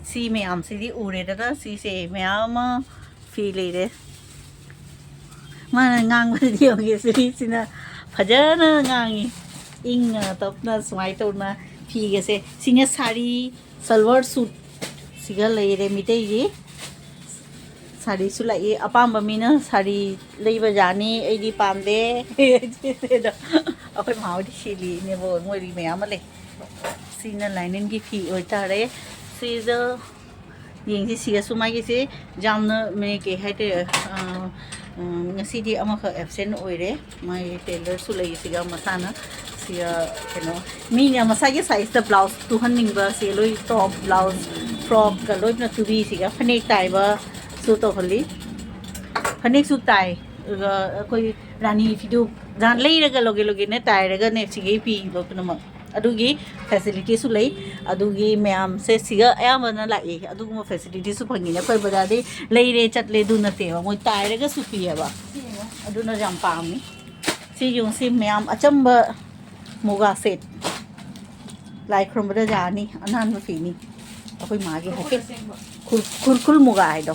ꯁꯤ ꯃꯌꯥꯝꯁꯤꯗꯤ ꯎꯔꯦꯗꯅ, ꯁꯤꯁꯦ ꯃꯌꯥꯝ ꯑꯃ ꯐꯤ ꯂꯩꯔꯦ꯫ ꯃꯥꯅ ꯉꯥꯡꯕꯗꯗꯤ ꯌꯦꯡꯉꯨꯒꯦ, ꯁꯤꯁꯤꯅ ꯐꯖꯅ ꯉꯥꯡꯉꯤ꯫ ꯏꯪꯅ ꯇꯞꯅ ꯁꯨꯃꯥꯏꯅ ꯇꯧꯅ ꯐꯤꯒꯁꯦ꯫ ꯁꯤꯅ ꯁꯥꯔꯤ, ꯁꯜꯋꯥꯔ ꯁꯨꯠ ꯁꯤꯒ ꯂꯩꯔꯦ ꯃꯤꯇꯩꯒꯤ꯫ ꯁꯥꯔꯤꯁꯨ ꯂꯥꯛꯏ꯫ ꯑꯄꯥꯝꯕ ꯃꯤꯅ ꯁꯥꯔꯤ ꯂꯩꯕ ꯌꯥꯅꯤ꯫ ꯑꯩꯗꯤ ꯄꯥꯝꯗꯦ꯫ ꯑꯗꯣ ꯑꯩꯈꯣꯏ ꯃꯥ ꯍꯣꯏꯗꯤ ꯁꯤꯜꯂꯤ, ꯏꯅꯦꯕꯣ ꯃꯣꯏꯗꯤ ꯃꯌꯥꯝ ꯑꯃ ꯂꯩ꯫ ꯁꯤꯅ ꯂꯥꯏꯅꯤꯡꯒꯤ ꯐꯤ ꯑꯣꯏꯇꯥꯔꯦ꯫ ꯁꯤꯗ ꯌꯦꯡꯁꯤ, ꯁꯤꯒꯁꯨ ꯃꯥꯒꯤꯁꯦ ꯌꯥꯝꯅ ꯃꯦ-, ꯀꯩ ꯍꯥꯏꯇꯥꯔꯦ, ꯑ, ꯎꯝ, ꯉꯁꯤꯗꯤ ꯑꯃꯈꯛ ꯑꯦꯞꯁꯦꯟ ꯑꯣꯏꯔꯦ꯫ ꯃꯥꯒꯤ ꯇꯦꯂꯔꯁꯨ ꯂꯩ ꯁꯤꯒ ꯃꯁꯥꯅ꯫ ꯁꯤꯒ ꯀꯩꯅꯣ, ꯃꯤꯅ ꯃꯁꯥꯒꯤ ꯁꯥꯏꯖꯇ ꯕ꯭ꯂꯥꯎꯁ ꯇꯨꯍꯟꯅꯤꯡꯕ, ꯁꯤ ꯂꯣꯏ ꯇꯣꯞ, ꯕ꯭ꯂꯥꯎꯁ, ꯐ꯭ꯔꯣꯛꯀ ꯂꯣꯏꯅ ꯇꯨꯕꯤ꯫ ꯁꯤꯒ ꯐꯅꯦꯛ ꯇꯥꯏꯕꯁꯨ ꯇꯧꯍꯜꯂꯤ꯫ ꯐꯅꯦꯛꯁꯨ ꯇꯥꯏ꯫ ꯑꯗꯨꯒ ꯑꯩꯈꯣꯏ ꯔꯥꯅꯤ ꯐꯤꯗꯨ ꯂꯩꯔꯒ ꯂꯣꯒꯦ ꯂꯣꯒꯦꯅ ꯇꯥꯏꯔꯒꯅꯦ ꯁꯤꯒꯤ ꯐꯤꯗꯣ ꯄꯨꯝꯅꯃꯛ꯫ ꯑꯗꯨꯒꯤ ꯐꯦꯁꯤꯂꯤꯇꯤꯁꯨ ꯂꯩ꯫ ꯑꯗꯨꯒꯤ ꯃꯌꯥꯝꯁꯦ ꯁꯤꯒ ꯑꯌꯥꯝꯕꯅ ꯂꯥꯛꯏ꯫ ꯑꯗꯨꯒꯨꯝꯕ ꯐꯦꯁꯤꯂꯤꯇꯤꯁꯨ ꯐꯪꯉꯤꯅꯦ꯫ ꯑꯩꯈꯣꯏ ꯕꯖꯥꯔꯗꯩ ꯂꯩꯔꯦ ꯆꯠꯂꯦ ꯑꯗꯨ ꯅꯠꯇꯦꯕ, ꯃꯣꯏ ꯇꯥꯏꯔꯒꯁꯨ ꯄꯤꯌꯦꯕ꯫ ꯑꯗꯨꯅ ꯌꯥꯝ ꯄꯥꯝꯃꯤ꯫ ꯁꯤ ꯌꯦꯡꯉꯨ, ꯁꯤ ꯃꯌꯥꯝ ꯑꯆꯝꯕ ꯃꯨꯒꯥ ꯁꯦꯠ꯫ ꯂꯥꯏ ꯈꯨꯔꯨꯝꯕꯗ ꯌꯥꯅꯤ, ꯑꯅꯥꯟꯕ ꯐꯤꯅꯤ꯫ ꯑꯩꯈꯣꯏ ꯃꯥꯒꯤ ꯈꯨꯔꯈꯨꯜ ꯍꯥꯏꯐꯦꯠ ꯑꯁꯦꯡꯕ꯫ ꯈꯨꯔ-, ꯈꯨꯔꯈꯨꯜ ꯃꯨꯒꯥ ꯍꯥꯏꯗꯣ꯫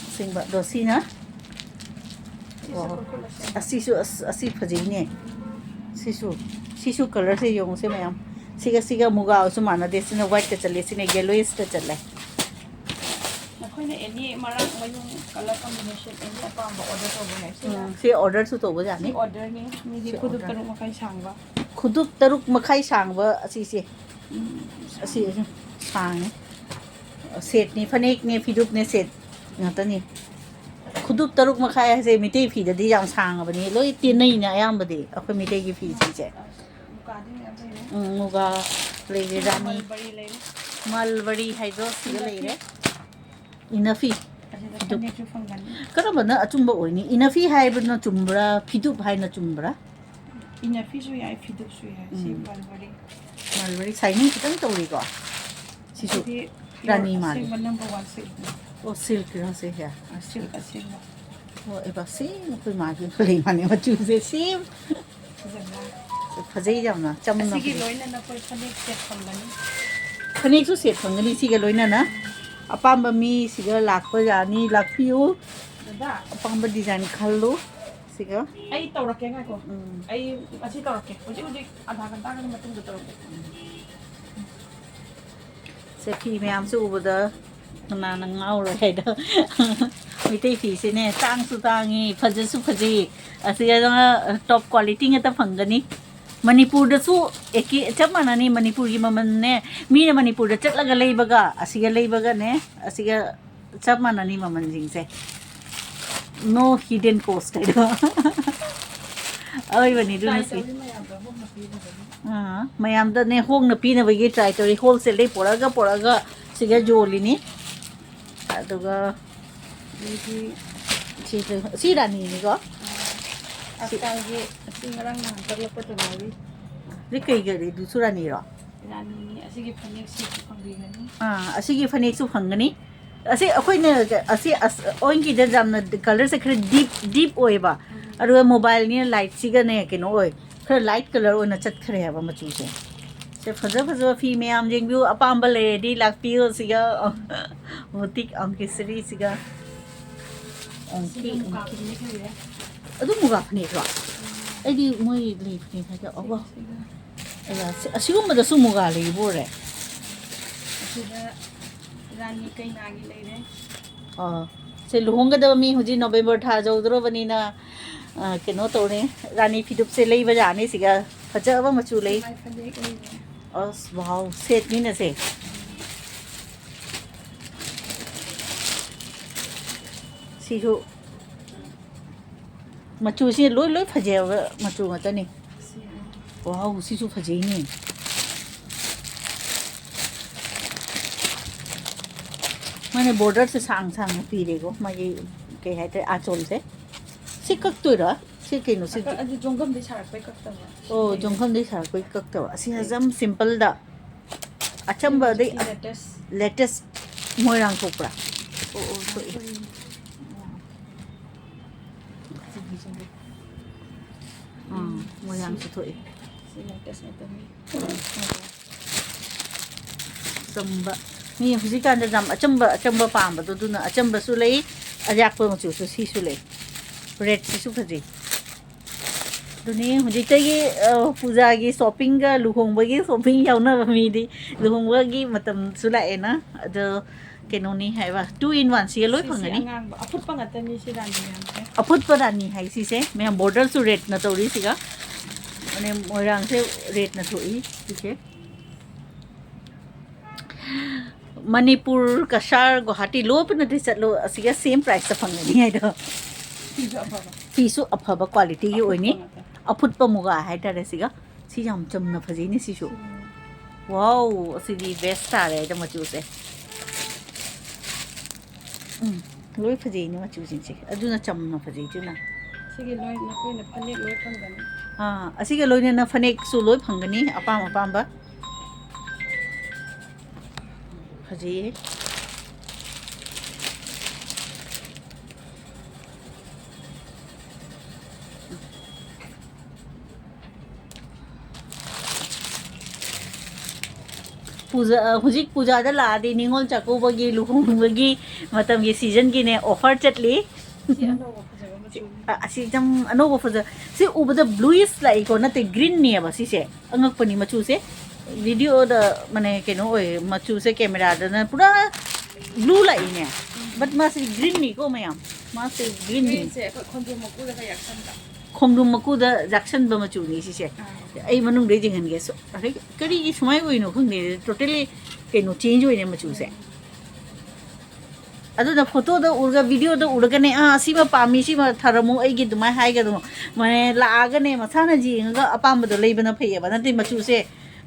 ꯑꯁꯦꯡꯕ꯫ ꯑꯗꯣ ꯁꯤꯅ, ꯁꯤꯁꯨ ꯑꯣ, ꯈꯨꯔꯈꯨꯜ ꯑꯁꯦꯡꯕ꯫ ꯑꯁꯤꯁꯨ, ꯑꯁ, ꯑꯁꯤ ꯐꯖꯩꯅꯦ꯫ ꯁꯤꯁꯨ, ꯁꯤꯁꯨ ꯀꯂꯔꯁꯦ ꯌꯦꯡꯉꯨꯁꯦ ꯃꯌꯥꯝ꯫ ꯁꯤꯒ, ꯁꯤꯒ ꯃꯨꯒꯥꯁꯨ ꯃꯥꯟꯅꯗꯦ꯫ ꯁꯤꯅ ꯋꯥꯏꯠꯇ ꯆꯠꯂꯦ, ꯁꯤꯅ ꯌꯦꯂꯣꯏꯁꯇ ꯆꯠꯂꯦ꯫ ꯅꯈꯣꯏꯅ ꯑꯦꯅꯤ ꯃꯔꯥꯡ ꯃꯌꯨꯡ ꯀꯂꯔ ꯀꯝꯕꯤꯅꯦꯁꯟ ꯑꯦꯅꯤ ꯑꯄꯥꯝꯕ ꯑꯣꯔꯗꯔ ꯇꯧꯕ ꯌꯥꯏ꯫ ꯁꯤꯅ ꯎꯝ, ꯁꯤ ꯑꯣꯔꯗꯔꯁꯨ ꯇꯧꯕ ꯁꯤ ꯌꯥꯅꯤ꯫ ꯑꯣꯔꯗꯔꯅꯤ꯫ ꯃꯤꯗꯤ ꯁꯤ ꯈꯨꯗꯨꯞ ꯑꯣꯔꯗꯔ꯫ ꯇꯔꯨꯛ ꯃꯈꯥꯏ ꯁꯥꯡꯕ꯫ ꯈꯨꯗꯨꯞ ꯇꯔꯨꯛ ꯃꯈꯥꯏ ꯁꯥꯡꯕ ꯑꯁꯤꯁꯦ꯫ ꯎꯝ꯫ ꯑꯁꯤ, ꯑꯁꯤ ꯁꯥꯡꯉꯦ꯫ ꯁꯦꯠꯅꯤ, ꯐꯅꯦꯛꯅꯦ, ꯐꯤꯗꯨꯞꯅꯦ, ꯁꯦꯠ ꯉꯥꯛꯇꯅꯤ꯫ ꯈꯨꯗꯨꯞ ꯇꯔꯨꯛ ꯃꯈꯥꯏ ꯍꯥꯏꯁꯦ ꯃꯤꯇꯩ ꯐꯤꯗꯗꯤ ꯌꯥꯝ ꯁꯥꯡꯉꯕꯅꯤ꯫ ꯂꯣꯏ ꯇꯦꯟꯅꯩꯅꯦ ꯑꯌꯥꯝꯕꯗꯤ ꯑꯩꯈꯣꯏ ꯃꯤꯇꯩꯒꯤ ꯐꯤꯁꯤꯡꯁꯦ꯫ ꯃꯨꯀꯥꯗꯤ ꯃꯌꯥꯝ ꯂꯩꯔꯦ꯫ ꯎꯝ, ꯃꯨꯒꯥ ꯂꯩꯔꯦ, ꯁꯤꯅ ꯔꯥꯅꯤ꯫ ꯃꯜꯕꯔꯤ ꯂꯩꯔꯦ꯫ ꯃꯜꯕꯔꯤ ꯍꯥꯏꯗꯣ ꯁꯤꯗ ꯏꯅꯐꯤ꯫ ꯂꯩꯔꯦ꯫ ꯏꯅꯐꯤ꯫ ꯑꯁꯤꯗ ꯐꯤꯗꯨꯞ꯫ ꯐꯅꯦꯛꯁꯨ ꯐꯪꯒꯅꯤ꯫ ꯀꯔꯝꯕꯅ ꯑꯆꯨꯝꯕ ꯑꯣꯏꯅꯤ? ꯏꯅꯐꯤ ꯍꯥꯏꯕꯅ ꯆꯨꯝꯕ꯭ꯔꯥ, ꯐꯤꯗꯨꯞ ꯍꯥꯏꯅ ꯆꯨꯝꯕ꯭ꯔꯥ? ꯏꯟꯅꯐꯤꯁꯨ ꯌꯥꯏ, ꯐꯤꯗꯨꯞꯁꯨ ꯌꯥꯏ꯫ ꯁꯤ ꯎꯝ꯫ ꯃꯜꯕꯔꯤ꯫ ꯃꯜꯕꯔꯤ shining ꯈꯤꯇꯪ ꯇꯧꯔꯤꯀꯣ? ꯁꯤꯁꯨ ꯁꯤꯗꯤ ꯔꯥꯅꯤ pure ꯃꯥꯜꯂꯤ꯫ ꯑꯁꯦꯡꯕ number one silk ꯅꯤ꯫ ꯑꯣ, silk ꯔꯣ ꯁꯦ? ꯍꯦ꯫ Silk ꯑꯁꯦꯡꯕ꯫ ꯑꯣ, ꯑꯦꯕ, same ꯑꯩꯈꯣꯏ ꯃꯥꯒꯤ ꯂꯩ ꯃꯥꯅꯦ ꯃꯆꯨꯁꯦ, same꯫ ꯐꯖꯕ꯭ꯔꯥ? ꯐꯖꯩ ꯌꯥꯝꯅ, ꯆꯝꯅ ꯑꯁꯤꯒꯤ ꯐꯖꯩ꯫ ꯂꯣꯏꯅꯅ ꯑꯩꯈꯣꯏ ꯐꯅꯦꯛ set ꯐꯪꯒꯅꯤ꯫ ꯐꯅꯦꯛꯁꯨ set ꯐꯪꯒꯅꯤ ꯁꯤꯒ ꯂꯣꯏꯅꯅ꯫ ꯑꯄꯥꯝꯕ ꯃꯤ ꯁꯤꯒ ꯂꯥꯛꯄ ꯌꯥꯅꯤ, ꯂꯥꯛꯄꯤꯌꯨ꯫ ꯗꯗꯥ꯫ ꯑꯄꯥꯝꯕ design ꯈꯜꯂꯨ ꯁꯤꯒ꯫ ꯑꯩ ꯇꯧꯔꯛꯀꯦ, ꯉꯥꯏꯈꯣ꯫ ꯎꯝ꯫ ꯑꯩ ꯑꯁꯤ ꯇꯧꯔꯛꯀꯦ꯫ ꯍꯧꯖꯤꯛ ꯍꯧꯖꯤꯛ ꯑꯙꯥ ꯘꯟꯇꯥꯒꯤ ꯃꯇꯨꯡꯗ ꯇꯧꯔꯛꯀꯦ꯫ ꯁꯦ, ꯐꯤ ꯃꯌꯥꯝꯁꯦ ꯎꯕꯗ ꯀꯅꯥꯅ ꯉꯥꯎꯔꯣꯏ ꯍꯥꯏꯗꯣ꯫ ꯃꯩꯇꯩ ꯐꯤꯁꯤꯅꯦ, ꯇꯥꯡꯁꯨ ꯇꯥꯡꯉꯤ, ꯐꯖꯁꯨ ꯐꯖꯩ꯫ ꯑꯁꯤꯗ top quality ꯉꯥꯛꯇ ꯐꯪꯒꯅꯤ꯫ ꯃꯅꯤꯄꯨꯔꯗꯁꯨ ꯑꯦꯀꯦ-, ꯆꯞ ꯃꯥꯟꯅꯅꯤ꯫ ꯃꯅꯤꯄꯨꯔꯒꯤ ꯃꯃꯜꯅꯦ, ꯃꯤꯅ ꯃꯅꯤꯄꯨꯔꯗ ꯆꯠꯂꯒ ꯂꯩꯕꯒ ꯑꯁꯤꯒ ꯂꯩꯕꯒꯅꯦ, ꯑꯁꯤꯒ ꯆꯞ ꯃꯥꯟꯅꯅꯤ ꯃꯃꯜꯁꯤꯡꯁꯦ꯫ No hidden cost ꯍꯥꯏꯗꯣ꯫ ꯑꯣꯏꯕꯅꯤ ꯑꯗꯨꯅ try ꯁꯤ꯫ ꯇꯧꯔꯤ ꯃꯌꯥꯝꯗꯣ ꯍꯣꯡꯅ ꯄꯤꯅꯕꯒꯤ꯫ ꯑꯥ, ꯃꯌꯥꯝꯗꯅꯦ ꯍꯣꯡꯅ ꯄꯤꯅꯕꯒꯤ try ꯇꯧꯔꯤ꯫ Wholesale ꯗꯩ ꯄꯨꯔꯛꯑꯒ, ꯄꯨꯔꯛꯑꯒ ꯁꯤꯒ ꯌꯣꯜꯂꯤꯅꯤ꯫ ꯑꯗꯨꯒ ꯑꯗꯩꯗꯤ ꯁꯤ, ꯁꯤ ꯔꯥꯅꯤꯅꯤꯀꯣ? ꯑꯥ, ꯁꯤ ꯑꯁꯀꯥꯟꯒꯤ ꯑꯁꯤ ꯉꯔꯥꯡ ꯅꯍꯥꯟ ꯀꯛꯂꯛꯄꯗ ꯉꯥꯏꯔꯤ꯫ ꯁꯤ ꯀꯩ ꯀꯔꯤ ꯑꯗꯨꯁꯨ ꯔꯥꯅꯤꯔꯣ? ꯔꯥꯅꯤꯅꯤ꯫ ꯑꯁꯤꯒꯤ ꯐꯅꯦꯛ ꯁꯦꯠꯁꯨ ꯐꯪꯕꯤꯒꯅꯤ꯫ ꯑꯥ, ꯑꯁꯤꯒꯤ ꯐꯅꯦꯛꯁꯨ ꯐꯪꯒꯅꯤ꯫ ꯑꯁꯤ ꯑꯩꯈꯣꯏꯅ, ꯑꯁꯤ ꯑꯁ, ꯑꯣꯏꯟꯒꯤꯗ ꯌꯥꯝꯅ colour ꯁꯦ ꯈꯔ deep, deep ꯑꯣꯏꯌꯦꯕ꯫ ꯎꯝ꯫ ꯑꯗꯨꯒ mobile ꯅꯤꯅ light ꯁꯤꯒꯅꯦ ꯀꯩꯅꯣ ꯑꯣꯏ, ꯈꯔ light colour ꯑꯣꯏꯅ ꯆꯠꯈ꯭ꯔꯦ ꯍꯥꯏꯕ ꯃꯆꯨꯁꯦ꯫ ꯁꯦ, ꯐꯖ ꯐꯖꯕ ꯐꯤ ꯃꯌꯥꯝ ꯌꯦꯡꯕꯤꯌꯨ, ꯑꯄꯥꯝꯕ ꯂꯩꯔꯗꯤ ꯂꯥꯛꯄꯤꯌꯨ꯫ ꯁꯤꯒ, ꯑ, boutique ꯑꯪꯀꯦꯁꯔꯤ ꯁꯤꯒ꯫ ꯑꯪꯀꯤ-, ꯁꯤꯅ ꯃꯨꯀꯥ ꯐꯅꯦꯛ ꯑꯣꯏꯔꯦ꯫ ꯑꯗꯨ ꯃꯨꯒꯥ ꯐꯅꯦꯛꯂꯣ? ꯎꯝ꯫ ꯑꯩꯗꯤ ꯃꯣꯏ ꯂꯩ ꯐꯅꯦꯛ ꯍꯥꯏꯗꯤ, ꯑꯣ, ꯁꯤꯒ, ꯁꯤꯒ꯫ ꯑꯌꯥ, ꯁꯤ-, ꯑꯁꯤꯒꯨꯝꯕꯗꯁꯨ ꯃꯨꯒꯥ ꯂꯩꯕ ꯑꯣꯏꯔꯦ꯫ ꯑꯁꯤꯗ ꯔꯥꯅꯤ ꯀꯩꯅꯥꯒꯤ ꯂꯩꯔꯦ꯫ ꯑꯥ, ꯁꯦ, ꯂꯨꯍꯣꯡꯒꯗꯕ ꯃꯤ ꯍꯧꯖꯤꯛ November ꯊꯥ ꯌꯧꯗꯣꯔꯕꯅꯤꯅ, ꯑꯥ, ꯀꯩꯅꯣ ꯇꯧꯔꯦ, ꯔꯥꯅꯤ ꯐꯤꯗꯨꯞꯁꯦ ꯂꯩꯕ ꯌꯥꯅꯤ꯫ ꯁꯤꯒ ꯐꯖꯕ ꯃꯆꯨ ꯂꯩ꯫ ꯁꯤꯒ ꯐꯅꯦꯛ ꯂꯩꯔꯦ꯫ ꯑꯁ, wow, set ꯅꯤꯅ ꯁꯦ꯫ ꯁꯤꯁꯨ ꯃꯆꯨꯁꯤ ꯂꯣꯏ, ꯂꯣꯏ ꯐꯖꯕ ꯃꯆꯨ ꯉꯥꯛꯇꯅꯤ꯫ ꯁꯤ, ꯎꯝ꯫ Wow, ꯁꯤꯁꯨ ꯐꯖꯩꯅꯦ꯫ ꯃꯥꯅ border ꯁꯦ ꯁꯥꯡ ꯁꯥꯡꯅ ꯄꯤꯔꯦꯀꯣ, ꯃꯥꯒꯤ ꯀꯩ ꯍꯥꯏꯇꯥꯔꯦ, ꯑꯥꯆꯣꯜꯁꯦ꯫ ꯁꯤ ꯀꯛꯇꯣꯏꯔꯣ? ꯁꯤ ꯁꯤ ꯀꯩꯅꯣ ꯁꯤ? ꯑꯗꯨ ꯖꯣꯡꯒꯝꯗꯩ ꯁꯥꯔꯛꯄꯩ ꯀꯛꯇꯕ꯫ ꯑꯣ, ꯖꯣꯡꯒꯝꯗꯩ ꯁꯥꯔꯛꯄꯩ ꯀꯛꯇꯕ꯫ ꯑꯁꯤ ꯌꯥꯝ ꯁꯤꯝꯄꯜꯗ ꯑꯆꯝꯕꯗꯩ ꯂꯦꯇꯦꯁ꯫ ꯂꯦꯇꯦꯁ ꯃꯣꯏꯔꯥꯡ ꯊꯣꯛꯄ꯭ꯔꯥ? ꯑꯣ, ꯑꯣ, ꯊꯣꯛꯏ꯫ ꯑꯥ, ꯃꯣꯏꯔꯥꯡꯁꯨ ꯊꯣꯛꯏ꯫ ꯁꯤ ꯂꯦꯇꯦꯁ ꯉꯥꯛꯇꯅꯤ꯫ ꯑꯆꯝꯕ꯫ ꯃꯤ ꯍꯧꯖꯤꯛꯀꯥꯟꯗ ꯌꯥꯝ ꯑꯆꯝꯕ ꯑꯆꯝꯕ ꯄꯥꯝꯕꯗꯣ, ꯑꯗꯨꯅ ꯑꯆꯝꯕꯁꯨ ꯂꯩ, ꯑꯌꯥꯛꯄ ꯃꯆꯨꯁꯨ ꯁꯤꯁꯨ ꯂꯩ꯫ ꯔꯦꯗꯁꯤꯁꯨ ꯐꯖꯩ꯫ ꯑꯗꯨꯅꯤ ꯍꯧꯖꯤꯛꯇꯒꯤ, ꯑ, ꯄꯨꯖꯥꯒꯤ ꯁꯣꯞꯄꯤꯡꯒ ꯂꯨꯍꯣꯡꯕꯒꯤ ꯁꯣꯞꯄꯤꯡ ꯌꯥꯎꯅꯕ ꯃꯤꯗꯤ ꯂꯨꯍꯣꯡꯕꯒꯤ ꯃꯇꯝꯁꯨ ꯂꯥꯛꯑꯦꯅ꯫ ꯑꯗꯣ ꯀꯩꯅꯣꯅꯤ ꯍꯥꯏꯕ, two in one ꯁꯤꯒ ꯂꯣꯏ ꯁꯤꯁꯤ ꯐꯪꯒꯅꯤ꯫ ꯑꯉꯥꯡꯕ ꯑꯐꯨꯠꯄ ꯉꯥꯛꯇꯅꯤ ꯁꯤ ꯔꯥꯅꯤ ꯃꯌꯥꯝꯁꯦ꯫ ꯑꯐꯨꯠꯄ ꯔꯥꯅꯤ ꯍꯥꯏ ꯁꯤꯁꯦ ꯃꯌꯥꯝ, ꯕꯣꯔꯗꯔꯁꯨ ꯔꯦꯗꯅ ꯇꯧꯔꯤ ꯁꯤꯒ꯫ ꯑꯗꯩ ꯃꯣꯏꯔꯥꯡꯁꯦ ꯔꯦꯗꯅ ꯊꯣꯛꯏ ꯁꯤꯁꯦ꯫ ꯃꯅꯤꯄꯨꯔ, ꯀꯁꯥꯔ, ꯒꯨꯋꯥꯍꯥꯇꯤ ꯂꯣꯏ ꯄꯨꯟꯅꯗꯤ ꯆꯠꯂꯣ, ꯑꯁꯤꯒ ꯁꯦꯝ ꯄ꯭ꯔꯥꯏꯁꯇ ꯐꯪꯒꯅꯤ ꯍꯥꯏꯗꯣ꯫ ꯐꯤꯁꯨ ꯑꯐꯕ꯫ ꯐꯤꯁꯨ ꯑꯐꯕ ꯀ꯭ꯋꯥꯂꯤꯇꯤꯒꯤ ꯑꯣꯏꯅꯤ꯫ ꯑꯐꯨꯠꯄ ꯉꯥꯛꯇ꯫ ꯑꯐꯨꯠꯄ ꯃꯨꯒꯥ ꯍꯥꯏꯇꯥꯔꯦ ꯁꯤꯒ꯫ ꯁꯤ ꯌꯥꯝ ꯆꯝꯅ ꯐꯖꯩꯅꯦ ꯁꯤꯁꯨ꯫ ꯋꯥꯎ, ꯑꯁꯤꯗꯤ ꯕꯦꯁ ꯇꯥꯔꯦ ꯍꯥꯏꯗ ꯃꯆꯨꯁꯦ꯫ ꯎꯝ, ꯂꯣꯏ ꯐꯖꯩꯅꯦ ꯃꯆꯨꯁꯤꯡꯁꯦ꯫ ꯑꯗꯨꯅ ꯆꯝꯅ ꯐꯖꯩ ꯑꯗꯨꯅ꯫ ꯁꯤꯒꯤ ꯂꯣꯏ ꯅꯈꯣꯏꯅ ꯐꯅꯦꯛ ꯂꯣꯏ ꯐꯪꯒꯅꯤ꯫ ꯑꯥ, ꯑꯁꯤꯒ ꯂꯣꯏꯅꯅ ꯐꯅꯦꯛꯁꯨ ꯂꯣꯏ ꯐꯪꯒꯅꯤ ꯑꯄꯥꯝ ꯑꯄꯥꯝꯕ꯫ ꯐꯖꯩꯌꯦ꯫ ꯄꯨꯖꯥ, ꯍꯧꯖꯤꯛ ꯄꯨꯖꯥꯗ ꯂꯥꯛꯑꯗꯤ ꯅꯤꯉꯣꯜ ꯆꯥꯛꯀꯧꯕꯒꯤ, ꯂꯨꯍꯣꯡꯕꯒꯤ ꯃꯇꯝꯒꯤ ꯁꯤꯖꯟꯒꯤꯅꯦ ꯑꯣꯐꯔ ꯆꯠꯂꯤ꯫ ꯁꯤ ꯑꯅꯧꯕ ꯐꯖꯕ ꯃꯆꯨꯅꯤ꯫ ꯑ-, ꯑꯁꯤ ꯌꯥꯝ ꯑꯅꯧꯕ ꯐꯖ-, ꯁꯤ ꯎꯕꯗ bluish ꯂꯥꯛꯏꯀꯣ, ꯅꯠꯇꯦ, greenꯅꯦꯕ ꯁꯤꯁꯦ꯫ ꯑꯉꯛꯄꯅꯤ ꯃꯆꯨꯁꯦ꯫ ꯚꯤꯗꯤꯑꯣꯗ ꯃꯅꯦ ꯀꯩꯅꯣ ꯑꯣꯏ, ꯃꯆꯨꯁꯦ ꯀꯦꯃꯦꯔꯥꯗꯅ ꯄꯨꯔꯥ blue ꯂꯥꯛꯏꯅꯦ꯫ But ꯃꯥꯁꯦ greenꯅꯤꯀꯣ ꯃꯌꯥꯝ, ꯃꯥꯁꯦ greenꯅꯤ꯫ Greenꯁꯦ ꯑꯩꯈꯣꯏ ꯈꯣꯡꯗ꯭ꯔꯨꯝ ꯃꯀꯨꯗꯒ ꯌꯥꯛꯁꯟꯕ꯫ ꯈꯣꯡꯗ꯭ꯔꯨꯝ ꯃꯀꯨꯗ ꯌꯥꯛꯁꯟꯕ ꯃꯆꯨꯅꯤ ꯁꯤꯁꯦ꯫ ꯑꯥ꯫ ꯑꯩ ꯃꯅꯨꯡꯗ ꯌꯦꯡꯍꯟꯒꯦ꯫ ꯁꯣ-, ꯑꯗꯩ ꯀꯔꯤꯒꯤ ꯁꯨꯃꯥꯏꯅ ꯑꯣꯏꯅꯣ ꯈꯪꯗꯦ, totally ꯀꯩꯅꯣ change ꯑꯣꯏꯅꯦ ꯃꯆꯨꯁꯦ꯫ ꯑꯗꯨꯅ ꯐꯣꯇꯣꯗ ꯎꯔꯒ, ꯚꯤꯗꯤꯑꯣꯗ ꯎꯔꯒꯅꯦ, "ꯑꯥ, ꯁꯤꯃ ꯄꯥꯝꯃꯤ, ꯁꯤꯃ ꯊꯥꯔꯝꯃꯨ ꯑꯩꯒꯤ", ꯑꯗꯨꯃꯥꯏꯅ ꯍꯥꯏꯒꯗꯧꯅꯣ꯫ ꯃꯥꯅꯦ, ꯂꯥꯛꯑꯒꯅꯦ ꯃꯁꯥꯅ ꯌꯦꯡꯉꯒ ꯑꯄꯥꯝꯕꯗꯣ ꯂꯩꯕꯅ ꯐꯩꯌꯦꯕ꯫ ꯅꯠꯇꯦ, ꯃꯆꯨꯁꯦ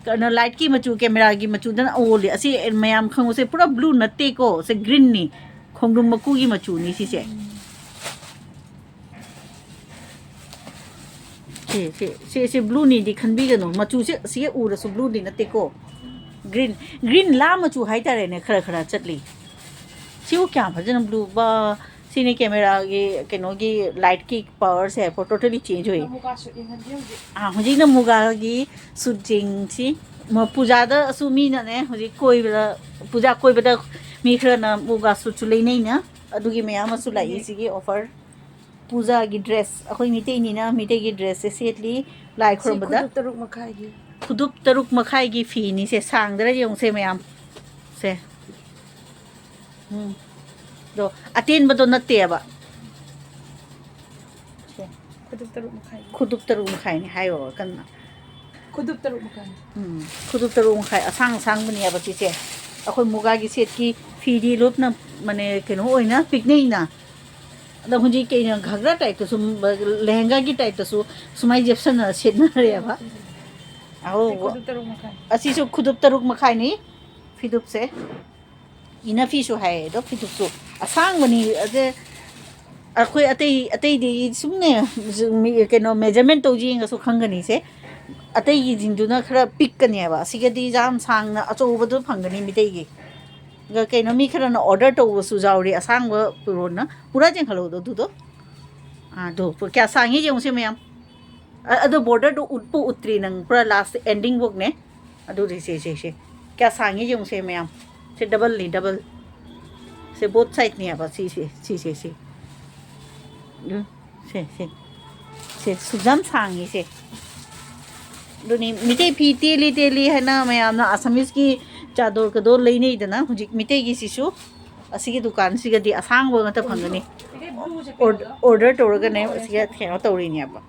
ꯀꯩꯅꯣ, ꯂꯥꯏꯠꯀꯤ ꯃꯆꯨ, ꯀꯦꯃꯦꯔꯥꯒꯤ ꯃꯆꯨꯗꯅ ꯑꯣꯜꯂꯤ꯫ ꯑꯁꯤ ꯃꯌꯥꯝ ꯈꯪꯉꯨꯁꯦ, ꯄꯨꯔꯥ blue ꯅꯠꯇꯦꯀꯣ, ꯁꯦ greenꯅꯤ, ꯈꯣꯡꯗ꯭ꯔꯨꯝ ꯃꯀꯨꯒꯤ ꯃꯆꯨꯅꯤ ꯁꯤꯁꯦ꯫ ꯁꯤ ꯁꯤ ꯁꯤ ꯕ꯭ꯂꯨꯅꯤꯗꯤ ꯈꯟꯕꯤꯒꯅꯨ, ꯃꯆꯨꯁꯦ ꯁꯤꯒ ꯎꯔꯁꯨ ꯕ꯭ꯂꯨꯗꯤ ꯅꯠꯇꯦꯀꯣ꯫ ꯒ꯭ꯔꯤꯟ, ꯒ꯭ꯔꯤꯟ ꯂꯥ ꯃꯆꯨ ꯍꯥꯏꯇꯥꯔꯦꯅꯦ, ꯈꯔ ꯈꯔ ꯆꯠꯂꯤ꯫ ꯁꯤꯕꯨ ꯀꯌꯥꯝ ꯐꯖꯅ ꯕ꯭ꯂꯨ ꯕꯥ꯫ ꯁꯤꯅꯤ ꯀꯦꯃꯦꯔꯥꯒꯤ ꯀꯩꯅꯣꯒꯤ ꯂꯥꯏꯠꯀꯤ ꯄꯋꯥꯔꯁꯦ ꯇꯣꯇꯦꯂꯤ ꯆꯦꯟꯖ ꯑꯣꯏ꯫ ꯃꯨꯒꯥ ꯁꯨꯠ ꯌꯦꯡꯍꯟꯒꯦ ꯍꯧꯖꯤꯛ꯫ ꯑꯥ, ꯍꯧꯖꯤꯛꯅ ꯃꯨꯒꯥꯒꯤ ꯁꯨꯠ ꯌꯦꯡꯁꯤ꯫ ꯃ-, ꯄꯨꯖꯥꯗꯁꯨ ꯃꯤꯅꯅꯦ ꯍꯧꯖꯤꯛ ꯀꯣꯏꯕꯗ, ꯄꯨꯖꯥ ꯀꯣꯏꯕꯗ ꯃꯤ ꯈꯔꯅ ꯃꯨꯒꯥ ꯁꯨꯠꯁꯨ ꯂꯩꯅꯩꯅ, ꯑꯗꯨꯒꯤ ꯃꯌꯥꯝ ꯑꯃꯁꯨ ꯂꯥꯛꯏ ꯂꯩꯅꯩ꯫ ꯁꯤꯒꯤ ꯑꯣꯐꯔ꯫ ꯄꯨꯖꯥꯒꯤ ꯗ꯭ꯔꯦꯁ, ꯑꯩꯈꯣꯏ ꯃꯤꯇꯩꯅꯤꯅ ꯃꯤꯇꯩꯒꯤ ꯗ꯭ꯔꯦꯁꯁꯦ ꯁꯦꯠꯂꯤ ꯂꯥꯏ ꯁꯤ ꯈꯨꯔꯨꯝꯕꯗ꯫ ꯈꯨꯗꯨꯞ ꯇꯔꯨꯛ ꯃꯈꯥꯏꯒꯤ꯫ ꯈꯨꯗꯨꯞ ꯇꯔꯨꯛ ꯃꯈꯥꯏꯒꯤ ꯐꯤꯅꯤ ꯁꯦ, ꯁꯥꯡꯗꯔ ꯌꯦꯡꯉꯨꯁꯦ ꯃꯌꯥꯝ꯫ ꯁꯦ꯫ ꯎꯝ꯫ ꯑꯗꯣ ꯑꯇꯦꯟꯕꯗꯣ ꯅꯠꯇꯦꯕ꯫ ꯁꯦ꯫ ꯈꯨꯗꯨꯞ ꯇꯔꯨꯛ ꯃꯈꯥꯏꯒꯤ꯫ ꯈꯨꯗꯨꯞ ꯇꯔꯨꯛ ꯃꯈꯥꯏꯅꯤ ꯍꯥꯏꯌꯣ ꯀꯟꯅ꯫ ꯈꯨꯗꯨꯞ ꯇꯔꯨꯛ ꯃꯈꯥꯏ꯫ ꯎꯝ, ꯈꯨꯗꯨꯞ ꯇꯔꯨꯛ ꯃꯈꯥꯏ ꯑꯁꯥꯡ ꯑꯁꯥꯡꯕꯅꯦꯕ ꯁꯤꯁꯦ꯫ ꯑꯩꯈꯣꯏ ꯃꯨꯒꯥꯒꯤ ꯁꯦꯠꯀꯤ ꯐꯤꯗꯤ ꯂꯨꯞꯅ, ꯃꯅꯦ, ꯀꯩꯅꯣ ꯑꯣꯏꯅ ꯄꯤꯛꯅꯩꯅ꯫ ꯑꯗꯣ ꯍꯧꯖꯤꯛ ꯀꯩꯅꯣ ꯘꯥꯒ꯭ꯔꯥ ꯇꯥꯏꯞꯇꯁꯨ, ꯂꯦꯍꯦꯡꯒꯥꯒꯤ ꯇꯥꯏꯞꯇꯁꯨ ꯁꯨꯃꯥꯏꯅ ꯌꯦꯞꯁꯟꯅ ꯁꯦꯠꯅꯔꯦꯕ꯫ ꯑꯧ꯫ ꯁꯤ ꯈꯨꯗꯨꯞ ꯇꯔꯨꯛ ꯃꯈꯥꯏ꯫ ꯑꯁꯤꯁꯨ ꯈꯨꯗꯨꯞ ꯇꯔꯨꯛ ꯃꯈꯥꯏꯅꯤ ꯐꯤꯗꯨꯞꯁꯦ꯫ ꯏꯅꯐꯤꯁꯨ ꯍꯥꯏꯌꯦ ꯑꯗꯣ ꯐꯤꯗꯨꯞꯁꯨ ꯑꯁꯥꯡꯕꯅꯤ꯫ ꯑꯗ ꯑꯩꯈꯣꯏ ꯑꯇꯩ, ꯑꯇꯩꯗꯤ ꯁꯨꯝꯅꯦ, ꯃꯤ-, ꯀꯩꯅꯣ, ꯃꯦꯖꯔꯃꯦꯟ ꯇꯧ ꯌꯦꯡꯉꯁꯨ ꯈꯪꯒꯅꯤꯁꯦ꯫ ꯑꯇꯩꯒꯤꯁꯤꯡꯗꯨꯅ ꯈꯔ ꯄꯤꯛꯀꯅꯦꯕ, ꯑꯁꯤꯒꯗꯤ ꯌꯥꯝ ꯁꯥꯡꯅ ꯑꯆꯧꯕꯗꯣ ꯐꯪꯒꯅꯤ ꯃꯤꯇꯩꯒꯤ꯫ ꯑꯗ ꯀꯩꯅꯣ, ꯃꯤ ꯈꯔꯅ ꯑꯣꯔꯗꯔ ꯇꯧꯕꯁꯨ ꯌꯥꯎꯔꯤ, ꯑꯁꯥꯡꯕ ꯄꯨꯔꯣꯅ꯫ ꯄꯨꯔꯥ ꯆꯦꯟꯈꯠꯂꯛꯎꯗꯣ ꯑꯗꯨꯗꯣ꯫ ꯑꯥ, ꯑꯗꯣ ꯀꯌꯥ ꯁꯥꯡꯉꯤ ꯌꯦꯡꯉꯨꯁꯦ ꯃꯌꯥꯝ꯫ ꯑ-, ꯑꯗꯣ ꯕꯣꯔꯗꯔꯗꯣ ꯎꯠꯄꯨ ꯎꯠꯇ꯭ꯔꯤ ꯅꯪ, ꯄꯨꯔꯥ ꯂꯥꯁ ꯑꯦꯟꯗꯤꯡ ꯕꯨꯛꯅꯦ꯫ ꯑꯗꯨꯗꯤ ꯁꯦ, ꯁꯦ, ꯁꯦ꯫ ꯀꯌꯥ ꯁꯥꯡꯉꯤ ꯌꯦꯡꯉꯨꯁꯦ ꯃꯌꯥꯝ꯫ ꯁꯦ ꯗꯕꯜꯅꯤ, ꯗꯕꯜ꯫ ꯁꯦ ꯕꯣꯠ ꯁꯥꯏꯠꯅꯦꯕ ꯁꯤꯁꯦ, ꯁꯤꯁꯦ, ꯁꯤ꯫ ꯎꯝ, ꯁꯦ, ꯁꯦ꯫ ꯁꯦ ꯁꯨꯛꯌꯥꯝ ꯁꯥꯡꯉꯤ ꯁꯦ꯫ ꯑꯗꯨꯅꯤ ꯃꯤꯇꯩ ꯐꯤ ꯇꯦꯜꯂꯤ ꯇꯦꯜꯂꯤ ꯍꯥꯏꯅ ꯃꯌꯥꯝꯅ ꯑꯁꯥꯃꯤꯁꯀꯤ ꯆꯥꯗꯣꯔ ꯀꯗꯣꯔ ꯂꯩꯅꯩꯗꯅ, ꯍꯧꯖꯤꯛ ꯃꯤꯇꯩꯒꯤꯁꯤꯁꯨ ꯑꯁꯤꯒꯤ ꯗꯨꯀꯥꯟꯁꯤꯒꯗꯤ ꯑꯁꯥꯡꯕ ꯉꯥꯛꯇ ꯐꯪꯒꯅꯤ꯫ ꯁꯤꯗꯤ ꯕ꯭ꯂꯨꯁꯦ ꯑꯣꯔ-, ꯀꯩꯅꯣꯗ ꯑꯣꯔꯗꯔ ꯇꯧꯔꯒꯅꯦ ꯁꯤꯒ ꯀꯩꯅꯣ ꯇꯧꯔꯤꯅꯦꯕ꯫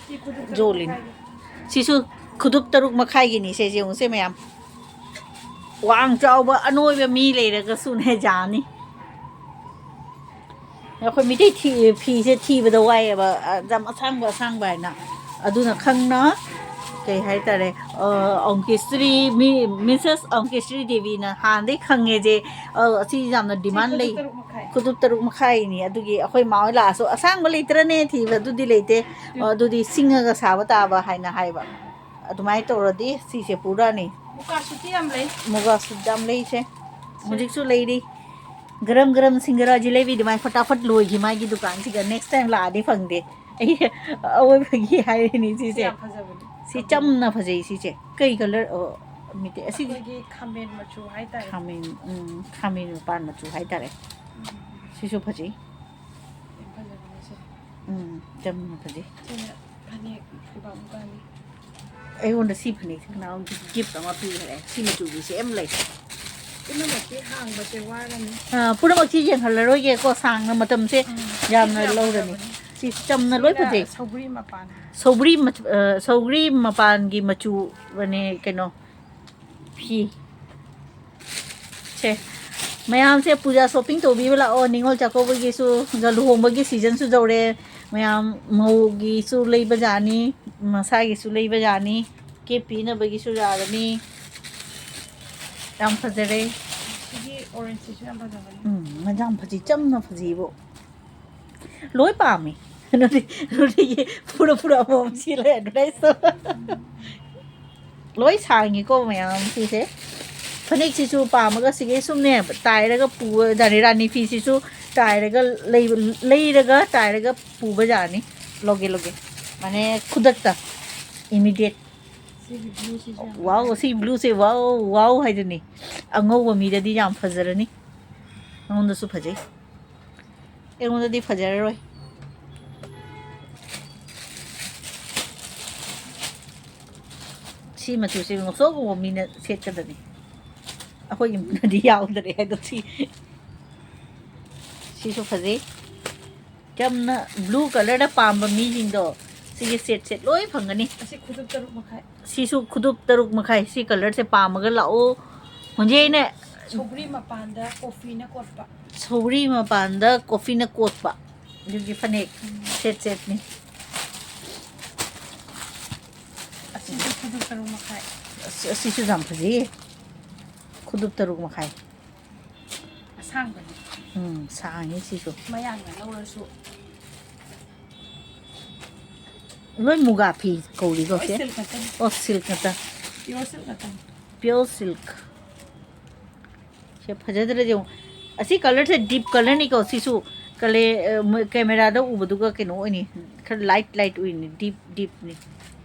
ꯁꯤ ꯈꯨꯗꯨꯞ ꯇꯔꯨꯛ ꯖꯣꯂꯤꯅꯤ꯫ ꯃꯈꯥꯏꯒꯤ꯫ ꯁꯤꯁꯨ ꯈꯨꯗꯨꯞ ꯇꯔꯨꯛ ꯃꯈꯥꯏꯒꯤꯅꯤ ꯁꯦ, ꯌꯦꯡꯉꯨꯁꯦ ꯃꯌꯥꯝ꯫ ꯋꯥꯡ ꯆꯥꯎꯕ ꯑꯅꯣꯏꯕ ꯃꯤ ꯂꯩꯔꯒꯁꯨꯅꯦ ꯌꯥꯅꯤ꯫ ꯑꯩꯈꯣꯏ ꯃꯤꯇꯩ ꯊꯤ-, ꯐꯤꯁꯦ ꯊꯤꯕꯗ ꯋꯥꯏꯑꯦꯕ, ꯑ, ꯌꯥꯝ ꯑꯁꯥꯡꯕ ꯑꯁꯥꯡꯕ ꯍꯥꯏꯅ꯫ ꯑꯗꯨꯅ ꯈꯪꯅ ꯀꯩ ꯍꯥꯏꯇꯥꯔꯦ, ꯑ, ꯑꯪꯀꯦꯁ꯭ꯔꯤ, ꯃꯤ-, ꯃꯤꯁꯦꯁ ꯑꯪꯀꯦꯁ꯭ꯔꯤ ꯗꯦꯕꯤꯅ ꯍꯥꯟꯅꯗꯩ ꯈꯪꯉꯦꯁꯦ, ꯑ, ꯑꯁꯤ ꯌꯥꯝꯅ ꯁꯤ demand ꯈꯨꯗꯨꯞ ꯂꯩ꯫ ꯇꯔꯨꯛ ꯃꯈꯥꯏ꯫ ꯈꯨꯗꯨꯞ ꯇꯔꯨꯛ ꯃꯈꯥꯏꯅꯤ꯫ ꯑꯗꯨꯒꯤ ꯑꯩꯈꯣꯏ ꯃꯥ ꯍꯣꯏ ꯂꯥꯛꯑꯁꯨ, "ꯑꯁꯥꯡꯕ ꯂꯩꯇ꯭ꯔꯅꯦ ꯊꯤꯕ?" "ꯑꯗꯨꯗꯤ ꯂꯩꯇꯦ꯫ ꯑꯗꯨꯗꯤ ꯁꯤꯡꯉꯒ ꯁꯥꯕ ꯇꯥꯕ" ꯍꯥꯏꯅ ꯍꯥꯏꯕ꯫ ꯑꯗꯨꯃꯥꯏꯅ ꯇꯧꯔꯗꯤ ꯁꯤꯁꯦ ꯄꯨꯔꯛꯑꯅꯤ꯫ ꯃꯨꯀꯥ ꯁꯨꯠꯇꯤ ꯌꯥꯝ ꯂꯩ꯫ ꯃꯨꯒꯥ ꯁꯨꯠ ꯌꯥꯝ ꯂꯩꯁꯦ꯫ ꯁꯤ ꯍꯧꯖꯤꯛꯁꯨ ꯂꯩꯔꯤ꯫ ꯒꯔꯝ ꯒꯔꯝ ꯁꯤꯡꯒꯔꯥ ꯖꯤꯂꯦꯕꯤ ꯑꯗꯨꯃꯥꯏꯅ ꯐꯇꯥꯐꯠ ꯂꯣꯏꯈꯤ ꯃꯥꯒꯤ ꯗꯨꯀꯥꯟꯁꯤꯒ꯫ Next time ꯂꯥꯛꯑꯗꯤ ꯐꯪꯗꯦ꯫ ꯑꯩ ꯑꯑꯣꯏꯕꯒꯤ ꯍꯥꯏꯔꯤꯅꯤ ꯁꯤ ꯁꯤꯁꯦ꯫ ꯌꯥꯝ ꯐꯖꯕꯅꯦ꯫ ꯁꯤ ꯆꯝꯅ ꯐꯖꯩ ꯁꯤꯁꯦ꯫ ꯀꯩ colour? ꯑꯣ, ꯃꯤꯇꯩ꯫ ꯑꯁꯤꯗꯤ ꯑꯩꯈꯣꯏꯒꯤ ꯈꯥꯃꯦꯟ ꯃꯆꯨ ꯍꯥꯏꯇꯥꯔꯦ꯫ ꯈꯥꯃꯦꯟ, ꯎꯝ, ꯈꯥꯃꯦꯟ ꯃꯄꯥꯟ ꯃꯆꯨ ꯍꯥꯏꯇꯥꯔꯦ꯫ ꯎꯝ꯫ ꯁꯤꯁꯨ ꯐꯖꯩ꯫ ꯌꯥꯝ ꯐꯖꯕꯅꯦ ꯁꯦ꯫ ꯎꯝ, ꯆꯝꯅ ꯐꯖꯩ꯫ ꯁꯤꯅ ꯐꯅꯦꯛ ꯐꯩꯕꯥꯛ ꯃꯨꯀꯥꯅꯤ꯫ ꯑꯩꯉꯣꯟꯗ ꯁꯤ ꯐꯅꯦꯛꯁꯦ ꯀꯅꯥꯅꯣꯝ gift ꯑꯃ ꯄꯤꯈ꯭ꯔꯦ꯫ ꯁꯤ ꯃꯆꯨꯒꯤ same ꯂꯩ꯫ ꯄꯨꯝꯅꯃꯛꯇꯤ ꯍꯥꯡꯕꯁꯦ ꯋꯥꯔꯅꯤ꯫ ꯑ, ꯄꯨꯝꯅꯃꯛꯁꯤ ꯌꯦꯡꯍꯜꯂꯔꯣꯏꯒꯦꯀꯣ, ꯁꯥꯡꯅ ꯃꯇꯝꯁꯦ ꯎꯝ, ꯌꯥꯝꯅ ꯁꯤꯁꯨ ꯌꯥꯝ ꯂꯧꯔꯅꯤ꯫ ꯐꯖꯕꯅꯤ꯫ ꯁꯤ ꯆꯝꯅ ꯂꯣꯏ ꯁꯤꯅ ꯐꯖꯩ꯫ ꯁꯧꯒ꯭ꯔꯤ ꯃꯄꯥꯟ꯫ ꯁꯧꯒ꯭ꯔꯤ ꯃꯆ-, ꯑ, ꯁꯧꯒ꯭ꯔꯤ ꯃꯄꯥꯟꯒꯤ ꯃꯆꯨ, ꯃꯅꯦ, ꯀꯩꯅꯣ, ꯐꯤ꯫ ꯁꯦ, ꯃꯌꯥꯝꯁꯦ ꯄꯨꯖꯥ shopping ꯇꯧꯕꯤꯕ ꯂꯥꯛꯑꯣ꯫ ꯅꯤꯉꯣꯜ ꯆꯥꯛꯀꯧꯕꯒꯤꯁꯨ, ꯂꯨꯍꯣꯡꯕꯒꯤ seasonꯁꯨ ꯌꯧꯔꯦ꯫ ꯃꯌꯥꯝ ꯃꯧꯒꯤꯁꯨ ꯂꯩꯕ ꯌꯥꯅꯤ, ꯃꯁꯥꯒꯤꯁꯨ ꯂꯩꯕ ꯌꯥꯅꯤ, ꯀꯦꯛ ꯄꯤꯅꯕꯒꯤꯁꯨ ꯌꯥꯒꯅꯤ꯫ ꯌꯥꯝ ꯐꯖꯔꯦ꯫ ꯁꯤꯒꯤ orangeꯁꯤꯁꯨ ꯌꯥꯝ ꯐꯖꯕꯅꯦ꯫ ꯎꯝ, ꯃꯁꯤ ꯌꯥꯝ ꯐꯖꯩ, ꯆꯝꯅ ꯐꯖꯩꯕꯣ꯫ ꯂꯣꯏ ꯄꯥꯝꯃꯤ꯫ ꯅꯨꯄꯤ, ꯅꯨꯄꯤꯒꯤ ꯐꯨꯔ ꯐꯨꯔ ꯑꯃꯃꯝ ꯁꯤꯜꯂꯦ advertise ꯇꯧ꯫ ꯂꯣꯏ ꯁꯥꯡꯉꯤꯀꯣ ꯃꯌꯥꯝ ꯁꯤꯁꯦ꯫ ꯐꯅꯦꯛꯁꯤꯁꯨ ꯄꯥꯝꯃꯒ ꯁꯤꯒꯩ ꯁꯨꯝꯅꯦ ꯇꯥꯏꯔꯒ ꯄꯨꯕ ꯌꯥꯅꯤ꯫ ꯔꯥꯅꯤ ꯐꯤꯁꯤꯁꯨ ꯇꯥꯏꯔꯒ ꯂꯩꯕ, ꯂꯩꯔꯒ ꯇꯥꯏꯔꯒ ꯄꯨꯕ ꯌꯥꯅꯤ꯫ ꯂꯧꯒꯦ, ꯂꯧꯒꯦ꯫ ꯃꯥꯅꯦ, ꯈꯨꯗꯛꯇ, immediate꯫ ꯁꯤꯒꯤ blueꯁꯤꯁꯨ ꯌꯥꯝ ꯋꯥꯎ, ꯐꯖꯩ꯫ ꯁꯤ blueꯁꯦ ꯋꯥꯎ, ꯋꯥꯎ ꯍꯥꯏꯗꯨꯅꯤ꯫ ꯑꯉꯧꯕ ꯃꯤꯗꯗꯤ ꯌꯥꯝ ꯐꯖꯔꯅꯤ꯫ ꯅꯉꯣꯟꯗꯁꯨ ꯐꯖꯩ꯫ ꯑꯩꯉꯣꯟꯗꯗꯤ ꯐꯖꯔꯔꯣꯏ꯫ ꯁꯤ ꯃꯆꯨꯁꯦ ꯉꯧꯁꯣꯛ ꯉꯧꯕ ꯃꯤꯅ ꯁꯦꯠꯀꯗꯕꯅꯤ꯫ ꯑꯩꯈꯣꯏꯒꯤ ꯃꯤꯅꯗꯤ ꯌꯥꯎꯗꯔꯦ ꯍꯥꯏꯗꯣ ꯁꯤ꯫ ꯁꯤꯁꯨ ꯐꯖꯩ꯫ ꯌꯥꯝꯅ blue colourꯗ ꯄꯥꯝꯕ ꯃꯤꯁꯤꯡꯗꯣ ꯁꯤꯒꯤ set ꯁꯦ ꯂꯣꯏ ꯐꯪꯒꯅꯤ꯫ ꯑꯁꯤ ꯈꯨꯗꯨꯞ ꯇꯔꯨꯛ ꯃꯈꯥꯏ꯫ ꯁꯤꯁꯨ ꯈꯨꯗꯨꯞ ꯇꯔꯨꯛ ꯃꯈꯥꯏ꯫ ꯁꯤ colourꯁꯦ ꯄꯥꯝꯃꯒ ꯂꯥꯛꯑꯣ꯫ ꯍꯧꯖꯤꯛ ꯑꯩꯅ ꯁꯧꯒ꯭ꯔꯤ ꯃꯄꯥꯟꯗ coffeeꯅ ꯀꯣꯠꯄ꯫ ꯁꯧꯒ꯭ꯔꯤ ꯃꯄꯥꯟꯗ coffeeꯅ ꯀꯣꯠꯄ꯫ ꯑꯗꯨꯒꯤ ꯐꯅꯦꯛ ꯎꯝ꯫ Set setꯅꯤ꯫ ꯁꯤꯁꯨ ꯈꯨꯗꯨ ꯇꯔꯨꯛ ꯃꯈꯥꯏ꯫ ꯑꯁ, ꯑꯁꯤꯁꯨ ꯌꯥꯝ ꯐꯖꯩꯌꯦ꯫ ꯈꯨꯗꯨꯞ ꯇꯔꯨꯛ ꯃꯈꯥꯏ꯫ ꯑꯁꯥꯡꯕꯅꯤ꯫ ꯎꯝ, ꯁꯥꯡꯉꯤ ꯁꯤꯁꯨ꯫ ꯃꯌꯥꯡꯅ ꯂꯧꯔꯁꯨ꯫ ꯂꯣꯏ ꯃꯨꯒꯥ ꯐꯤ ꯀꯧꯔꯤꯀꯣ ꯂꯣꯏ ꯁꯦ? ꯁꯤꯜꯛ ꯉꯥꯛꯇꯅꯤ꯫ ꯑꯣ, ꯁꯤꯜꯛ ꯉꯥꯛꯇ꯫ ꯄꯤꯌꯣꯔ ꯁꯤꯜꯛ ꯉꯥꯛꯇꯅꯤ꯫ Pure silk. ꯁꯦ ꯐꯖꯗ꯭ꯔꯗꯤ ꯌꯦꯡꯉꯨ꯫ ꯑꯁꯤ ꯀꯂꯔꯁꯦ ꯗꯤꯞ ꯀꯂꯔꯅꯤꯀꯣ ꯁꯤꯁꯨ꯫ ꯀꯂꯦ-, ꯑ, ꯃ-, ꯀꯦꯃꯦꯔꯥꯗ ꯎꯕꯗꯨꯒ ꯀꯩꯅꯣ ꯑꯣꯏꯅꯤ꯫ ꯈꯔ ꯂꯥꯏꯠ ꯂꯥꯏꯠ ꯑꯣꯏꯅꯤ꯫ ꯗꯤꯞ ꯗꯤꯞꯅꯤ꯫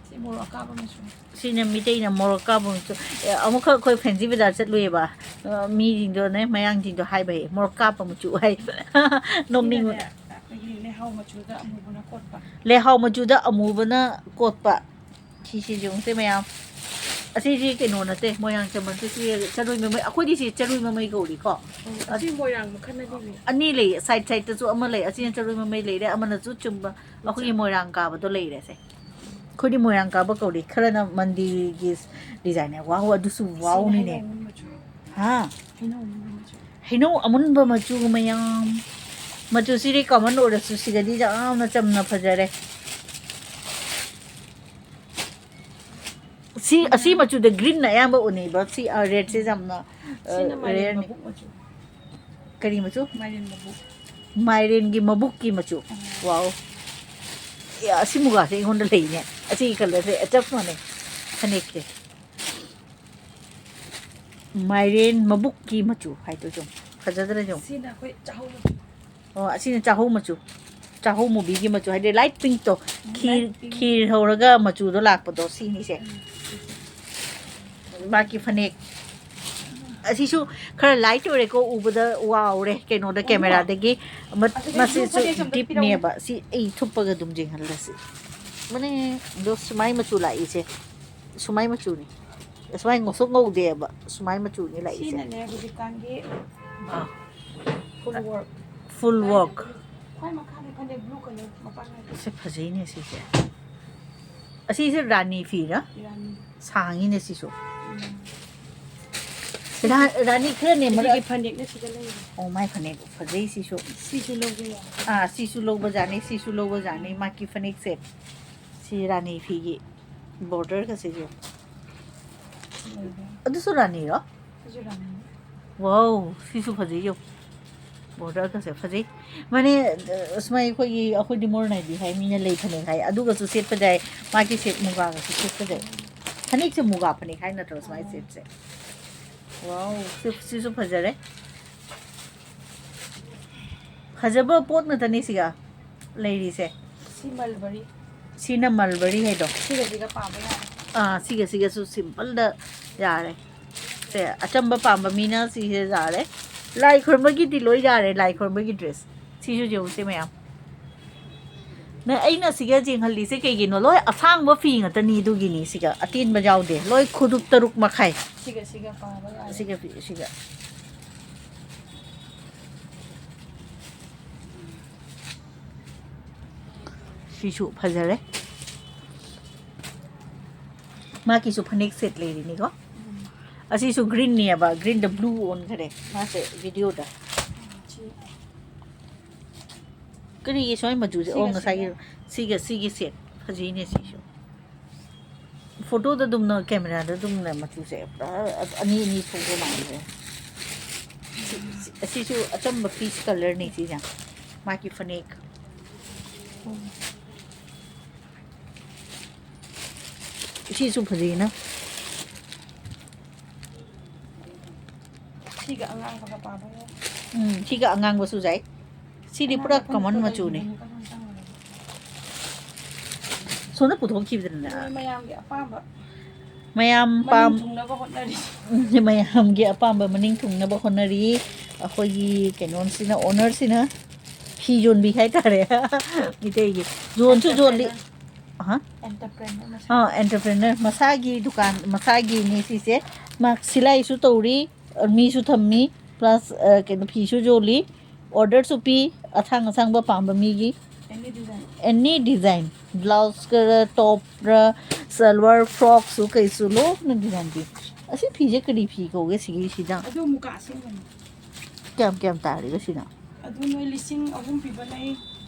ꯁꯤ ꯃꯣꯔꯣꯛ ꯑꯀꯥꯕ ꯃꯆꯨ꯫ ꯁꯤꯅ ꯃꯤꯇꯩꯅ ꯃꯣꯔꯣꯛ ꯀꯥꯕ ꯃꯆꯨ꯫ ꯑꯦ, ꯑꯃꯨꯛꯈꯛ ꯑꯩꯈꯣꯏ ꯐꯦꯟꯁꯤ ꯕꯖꯥꯔ ꯆꯠꯂꯨꯏꯌꯦꯕ꯫ ꯑ, ꯃꯤꯁꯤꯡꯗꯣꯅꯦ, ꯃꯌꯥꯡꯁꯤꯡꯗꯣ ꯍꯥꯏꯕ ꯍꯦꯛ, "ꯃꯣꯔꯣꯛ ꯀꯥꯞꯄ ꯃꯆꯨ" ꯍꯥꯏ꯫ ꯅꯣꯛꯅꯤꯡꯕ꯫ ꯁꯤꯅꯅꯦ, ꯑꯩꯈꯣꯏꯒꯤ ꯂꯩꯍꯥꯎ ꯃꯆꯨꯗ ꯑꯃꯨꯕꯅ ꯀꯣꯠꯄ꯫ ꯂꯩꯍꯥꯎ ꯃꯆꯨꯗ ꯑꯃꯨꯕꯅ ꯀꯣꯠꯄ꯫ ꯁꯤꯁꯦ ꯌꯦꯡꯉꯨꯁꯦ ꯃꯌꯥꯝ꯫ ꯑꯁꯤꯁꯤ ꯀꯩꯅꯣ ꯅꯠꯇꯦ, ꯃꯣꯏꯔꯥꯡ ꯆꯃꯟꯁꯦ꯫ ꯁꯤ ꯆꯔꯨꯏ ꯃꯃꯩ, ꯑꯩꯈꯣꯏꯗꯤ ꯁꯤ ꯆꯔꯨꯏ ꯃꯃꯩ ꯀꯧꯔꯤꯀꯣ꯫ ꯎꯝ, ꯑꯁꯤ ꯃꯣꯏꯔꯥꯡ ꯃꯈꯜ ꯑꯅꯤ ꯂꯩ꯫ ꯑꯅꯤ ꯂꯩ, ꯁꯥꯏꯠ ꯁꯥꯏꯠꯇꯁꯨ ꯑꯃ ꯂꯩ꯫ ꯑꯁꯤꯅ ꯆꯔꯨꯏ ꯃꯃꯩ ꯂꯩꯔꯦ, ꯑꯃꯅꯁꯨ ꯆꯨꯝꯕ ꯑꯩꯈꯣꯏꯒꯤ ꯃꯣꯏꯔꯥꯡ ꯀꯥꯕꯗꯣ ꯂꯩꯔꯦ ꯁꯦ꯫ ꯑꯩꯈꯣꯏꯗꯤ ꯃꯣꯏꯔꯥꯡ ꯀꯥꯕ ꯀꯧꯔꯤ꯫ ꯈꯔꯅ ꯃꯟꯗꯤꯔꯒꯤ ꯗꯤꯖꯥꯏꯟꯅꯦ꯫ ꯋꯥꯎ, ꯑꯗꯨꯁꯨ ꯋꯥꯎꯅꯤꯅꯦ꯫ ꯍꯩꯅꯧ ꯑꯃꯨꯟꯕ ꯃꯆꯨ꯫ ꯍꯥ? ꯍꯩꯅꯧ ꯑꯃꯨꯟꯕ ꯃꯆꯨ꯫ ꯍꯩꯅꯧ ꯑꯃꯨꯟꯕ ꯃꯆꯨ ꯃꯌꯥꯝ꯫ ꯃꯆꯨꯁꯤꯗꯤ ꯀꯃꯟ ꯑꯣꯏꯔꯁꯨ ꯁꯤꯒꯗꯤ ꯌꯥꯝꯅ ꯆꯝꯅ ꯐꯖꯔꯦ꯫ ꯁꯤ, ꯑꯁꯤ ꯃꯆꯨꯗ ꯒ꯭ꯔꯤꯟꯅ ꯑꯌꯥꯝꯕ ꯎꯅꯩꯕ꯫ ꯁꯤ, ꯑ, ꯔꯦꯗꯁꯦ ꯌꯥꯝꯅ, ꯑ, ꯁꯤꯅ ꯃꯥꯏꯔꯦꯟ ꯔꯦꯌꯔꯅꯤ꯫ ꯃꯕꯨꯛ ꯃꯆꯨ꯫ ꯀꯔꯤ ꯃꯆꯨ? ꯃꯥꯏꯔꯦꯟ ꯃꯕꯨꯛ꯫ ꯃꯥꯏꯔꯦꯟꯒꯤ ꯃꯕꯨꯛꯀꯤ ꯃꯆꯨ꯫ ꯑꯥ꯫ ꯋꯥꯎ꯫ ꯑꯦ, ꯑꯁꯤ ꯃꯨꯒꯥꯁꯦ ꯑꯩꯉꯣꯟꯗ ꯂꯩꯅꯦ꯫ ꯑꯁꯤꯒꯤ ꯀꯂꯔꯁꯦ ꯆꯞ ꯃꯥꯟꯅꯩ ꯐꯅꯦꯛꯁꯦ꯫ ꯃꯥꯏꯔꯦꯟ ꯃꯕꯨꯛꯀꯤ ꯃꯆꯨ ꯍꯥꯏꯗꯣ ꯌꯦꯡꯉꯨ꯫ ꯐꯖꯗ꯭ꯔꯥ ꯌꯦꯡꯉꯨ꯫ ꯁꯤꯅ ꯑꯩꯈꯣꯏ ꯆꯥꯍꯧ ꯃꯆꯨ꯫ ꯑꯣ, ꯑꯁꯤꯅ ꯆꯥꯍꯧ ꯃꯆꯨ꯫ ꯆꯥꯍꯧ ꯃꯨꯕꯤꯒꯤ ꯃꯆꯨ ꯍꯥꯏꯗꯤ ꯂꯥꯏꯠ ꯄꯤꯡꯛꯇꯣ꯫ ꯈꯤꯔ, ꯂꯥꯏꯠ ꯄꯤꯡꯛ꯫ ꯈꯤꯔ ꯍꯧꯔꯒ ꯃꯆꯨꯗꯣ ꯂꯥꯛꯄꯗꯣ ꯁꯤꯅꯤꯁꯦ꯫ ꯃꯥꯒꯤ ꯐꯅꯦꯛ꯫ ꯑꯁꯤꯁꯨ ꯈꯔ ꯂꯥꯏꯠ ꯑꯣꯏꯔꯦꯀꯣ, ꯎꯕꯗ ꯋꯥꯎꯔꯦ ꯀꯩꯅꯣꯗ, ꯑꯣ꯫ ꯀꯦꯃꯦꯔꯥꯗꯒꯤ꯫ ꯃ-, ꯑꯗꯨꯗꯤ ꯃꯁꯤꯁꯨ ꯐꯅꯦꯛꯁꯦ ꯑꯝꯇ ꯄꯤꯔꯛꯎꯅꯦ꯫ ꯗꯤꯞꯅꯦꯕ꯫ ꯁꯤ ꯑꯩ ꯊꯨꯞꯄꯒ ꯑꯗꯨꯝ ꯌꯦꯡꯍꯜꯂꯁꯤ꯫ ꯃꯅꯦ, ꯑꯗꯣ ꯁꯨꯃꯥꯏ ꯃꯆꯨ ꯂꯥꯛꯏꯁꯦ꯫ ꯁꯨꯃꯥꯏ ꯃꯆꯨꯅꯤ꯫ ꯁꯨꯃꯥꯏ ꯉꯧꯁꯣꯛ ꯉꯧꯗꯦꯕ꯫ ꯁꯨꯃꯥꯏ ꯃꯆꯨꯅꯤ ꯂꯥꯛꯏꯁꯦ꯫ ꯁꯤꯅꯅꯦ ꯍꯧꯖꯤꯛꯀꯥꯟꯒꯤ ꯑꯥ꯫ ꯐꯨꯜ ꯋꯥꯔꯛ꯫ ꯐꯨꯜ ꯋꯥꯔꯛ꯫ ꯈ꯭ꯋꯥꯏ ꯃꯈꯥꯗ ꯐꯅꯦꯛ ꯕ꯭ꯂꯨ ꯀꯂꯔ ꯃꯄꯥꯟ ꯅꯥꯏꯕ꯫ ꯁꯤ ꯐꯖꯩꯅꯦ ꯁꯤꯁꯦ꯫ ꯑꯁꯤꯁꯦ ꯔꯥꯅꯤ ꯐꯤꯔꯥ? ꯏꯔꯥꯅꯤ꯫ ꯁꯥꯡꯉꯤꯅꯦ ꯁꯤꯁꯨ꯫ ꯎꯝ꯫ ꯔꯥ-, ꯔꯥꯅꯤ ꯈꯔꯅꯦ ꯃꯔꯛ-, ꯁꯤꯒꯤ ꯐꯅꯦꯛꯅ ꯁꯤꯗ ꯂꯩꯔꯦ꯫ ꯑꯣ, ꯃꯥꯏ ꯐꯅꯦꯛ ꯐꯖꯩ ꯁꯤꯁꯨ꯫ ꯁꯤꯁꯨ ꯂꯧꯕ ꯌꯥꯏ꯫ ꯑꯥ, ꯁꯤꯁꯨ ꯂꯧꯕꯖꯥꯠꯅꯤ, ꯁꯤꯁꯨ ꯂꯧꯕꯖꯥꯠꯅꯤ꯫ ꯃꯥꯒꯤ ꯐꯅꯦꯛꯁꯦ꯫ ꯁꯤ ꯔꯥꯅꯤ ꯐꯤꯒꯤ꯫ ꯕꯣꯔꯗꯔꯒꯁꯤꯁꯨ꯫ ꯑꯗꯨꯁꯨ ꯔꯥꯅꯤꯔꯣ? ꯋꯥꯎ, ꯁꯤꯁꯨ ꯐꯖꯩ ꯌꯦꯡꯉꯨ꯫ ꯕꯣꯔꯗꯔꯒꯁꯦ ꯐꯖꯩ꯫ ꯃꯥꯅꯦ, ꯑ, ꯁꯨꯃꯥꯏ ꯑꯩꯈꯣꯏꯒꯤ, ꯑꯩꯈꯣꯏꯗꯤ modern ꯍꯥꯏꯗꯤ ꯍꯥꯏ, ꯃꯤꯅ ꯂꯩ ꯐꯅꯦꯛ ꯍꯥꯏ, ꯑꯗꯨꯒꯁꯨ ꯁꯦꯠꯄ ꯌꯥꯏ꯫ ꯃꯥꯒꯤ ꯁꯦꯠ ꯃꯨꯒꯥꯒꯁꯨ ꯁꯦꯠꯄ ꯌꯥꯏ꯫ ꯐꯅꯦꯛꯁꯦ ꯃꯨꯒꯥ ꯐꯅꯦꯛ ꯍꯥꯏ ꯅꯠꯇ꯭ꯔꯣ ꯁꯨꯃꯥꯏ ꯁꯦꯠꯁꯦ? ꯋꯥꯎ, ꯁꯤ, ꯁꯤꯁꯨ ꯐꯖꯔꯦ꯫ ꯐꯖꯕ ꯄꯣꯠ ꯉꯥꯛꯇꯅꯤ ꯁꯤꯒ ꯂꯩꯔꯤꯁꯦ꯫ ꯁꯤ ꯃꯜꯕꯔꯤ꯫ ꯁꯤꯅ ꯃꯜꯕꯔꯤ ꯍꯥꯏꯗꯣ꯫ ꯁꯤꯒꯁꯤꯒ ꯄꯥꯕ ꯌꯥꯔꯦ꯫ ꯑꯥ, ꯁꯤꯒ ꯁꯤꯒꯁꯨ simpleꯗ ꯌꯥꯔꯦ꯫ ꯁꯦ, ꯑꯆꯝꯕ ꯄꯥꯝꯕ ꯃꯤꯅ ꯁꯤꯁꯦ ꯌꯥꯔꯦ꯫ ꯂꯥꯏ ꯈꯨꯔꯨꯝꯕꯒꯤꯗꯤ ꯂꯣꯏ ꯌꯥꯔꯦ, ꯂꯥꯏ ꯈꯨꯔꯨꯝꯕꯒꯤ dress꯫ ꯁꯤꯁꯨ ꯌꯦꯡꯉꯨꯁꯦ ꯃꯌꯥꯝ꯫ ꯅ-, ꯑꯩꯅ ꯁꯤꯒ ꯌꯦꯡꯍꯜꯂꯤꯁꯦ ꯀꯩꯒꯤꯅꯣ? ꯂꯣꯏ ꯑꯁꯥꯡꯕ ꯐꯤ ꯉꯥꯛꯇꯅꯤ, ꯑꯗꯨꯒꯤꯅꯤ꯫ ꯁꯤꯒ ꯑꯇꯦꯟꯕ ꯌꯥꯎꯗꯦ, ꯂꯣꯏ ꯈꯨꯗꯨꯞ ꯇꯔꯨꯛ ꯃꯈꯥꯏ꯫ ꯁꯤꯒ ꯁꯤꯒ ꯄꯥꯕ ꯌꯥꯔꯦ꯫ ꯁꯤꯒ ꯐꯤ-, ꯁꯤꯒ꯫ ꯁꯤꯁꯨ ꯐꯖꯔꯦ꯫ ꯃꯥꯒꯤꯁꯨ ꯐꯅꯦꯛ set ꯂꯩꯔꯤꯅꯤꯀꯣ꯫ ꯎꯝ꯫ ꯑꯁꯤꯁꯨ greenꯅꯦꯕ, greenꯗ blue ꯑꯣꯟꯈꯔꯦ ꯃꯥꯁꯦ videoꯗ꯫ ꯁꯤ ꯀꯔꯤꯒꯤ ꯁꯨꯃꯥꯏ ꯃꯆꯨꯁꯦ? ꯑꯣ, ꯁꯤꯒ ꯉꯁꯥꯏꯒꯤ ꯁꯤꯒ꯫ ꯁꯤꯒ, ꯁꯤꯒꯤ set ꯐꯖꯩꯅꯦ ꯁꯤꯁꯨ꯫ Photoꯗ ꯑꯗꯨꯝꯅ, cameraꯗ ꯑꯗꯨꯝꯅ ꯃꯆꯨꯁꯦ ꯄꯨꯔꯥ ꯑꯅꯤ ꯑꯅꯤ ꯊꯣꯛꯄ ꯃꯥꯟꯈ꯭ꯔꯦ꯫ ꯁꯤ, ꯁꯤ, ꯑꯁꯤꯁꯨ ꯑꯆꯝꯕ peach colourꯅꯤ ꯁꯤꯁꯦ꯫ ꯃꯥꯒꯤ ꯐꯅꯦꯛ꯫ ꯁꯤꯁꯨ ꯐꯖꯩꯅ꯫ ꯁꯤꯒ ꯑꯉꯥꯡꯕꯒ ꯄꯥꯕ ꯌꯥꯏ꯫ ꯎꯝ, ꯁꯤꯒ ꯑꯉꯥꯡꯕꯁꯨ ꯌꯥꯏ꯫ ꯁꯤꯗꯤ ꯄꯨꯔꯥ ꯑꯉꯥꯡꯕ common ꯐꯅꯦꯛꯇꯣ ꯃꯆꯨꯅꯦ꯫ ꯂꯩꯕꯅꯦ, ꯀꯔꯝ ꯆꯪꯒꯗꯕ? ꯁꯣꯝꯗ ꯄꯨꯊꯣꯛꯈꯤꯕꯗꯅꯦ꯫ ꯃꯣꯏ ꯃꯌꯥꯝꯒꯤ ꯑꯄꯥꯝꯕ ꯃꯌꯥꯝ ꯃꯅꯤꯡ ꯄꯥꯝ-, ꯊꯨꯡꯅꯕ ꯍꯣꯠꯅꯔꯤ꯫ ꯎꯝ, ꯃꯌꯥꯝꯒꯤ ꯑꯄꯥꯝꯕ ꯃꯅꯤꯡ ꯊꯨꯡꯅꯕ ꯍꯣꯠꯅꯔꯤ꯫ ꯑꯩꯈꯣꯏꯒꯤ ꯀꯩꯅꯣꯁꯤꯅ, ownerꯁꯤꯅ ꯐꯤ ꯌꯣꯟꯕꯤ ꯍꯥꯏꯇꯥꯔꯦ꯫ ꯃꯤꯇꯩꯒꯤ ꯌꯣꯟꯁꯨ ꯌꯣꯜꯂꯤ꯫ Entrepreneur꯫ ꯍꯥ? Entrepreneur ꯃꯁꯥ꯫ ꯑꯥ, entrepreneur꯫ ꯃꯁꯥꯒꯤ ꯗꯨꯀꯥꯟ, ꯃꯁꯥꯒꯤꯅꯤ ꯁꯤꯁꯦ꯫ ꯃꯥ ꯁꯤꯂꯥꯏꯁꯨ ꯇꯧꯔꯤ, ꯃꯤꯁꯨ ꯊꯝꯃꯤ, plus, ꯑ, ꯀꯩꯅꯣ, ꯐꯤꯁꯨ ꯌꯣꯜꯂꯤ, orderꯁꯨ ꯄꯤ, ꯑꯁꯥꯡ ꯑꯁꯥꯡꯕ ꯄꯥꯝꯕ ꯃꯤꯒꯤ꯫ Any design꯫ Any design꯫ Blouseꯀꯔ, topꯔ, salwar frockꯁꯨ ꯀꯩꯁꯨ ꯂꯣꯏꯅ design ꯄꯤ꯫ ꯑꯁꯤ ꯐꯤꯁꯦ ꯀꯔꯤ ꯐꯤ ꯀꯧꯒꯦ ꯁꯤꯒꯤꯁꯤꯗ? ꯑꯗꯨ ꯃꯨꯀꯥ ꯑꯁꯦꯡꯕꯅꯤ꯫ ꯀꯌꯥꯝ ꯀꯌꯥꯝ ꯇꯥꯔꯤꯕ ꯁꯤꯅ? ꯑꯗꯨ ꯅꯣꯏ ꯂꯤꯁꯤꯡ ꯑꯍꯨꯝ ꯄꯤꯕ ꯂꯩ,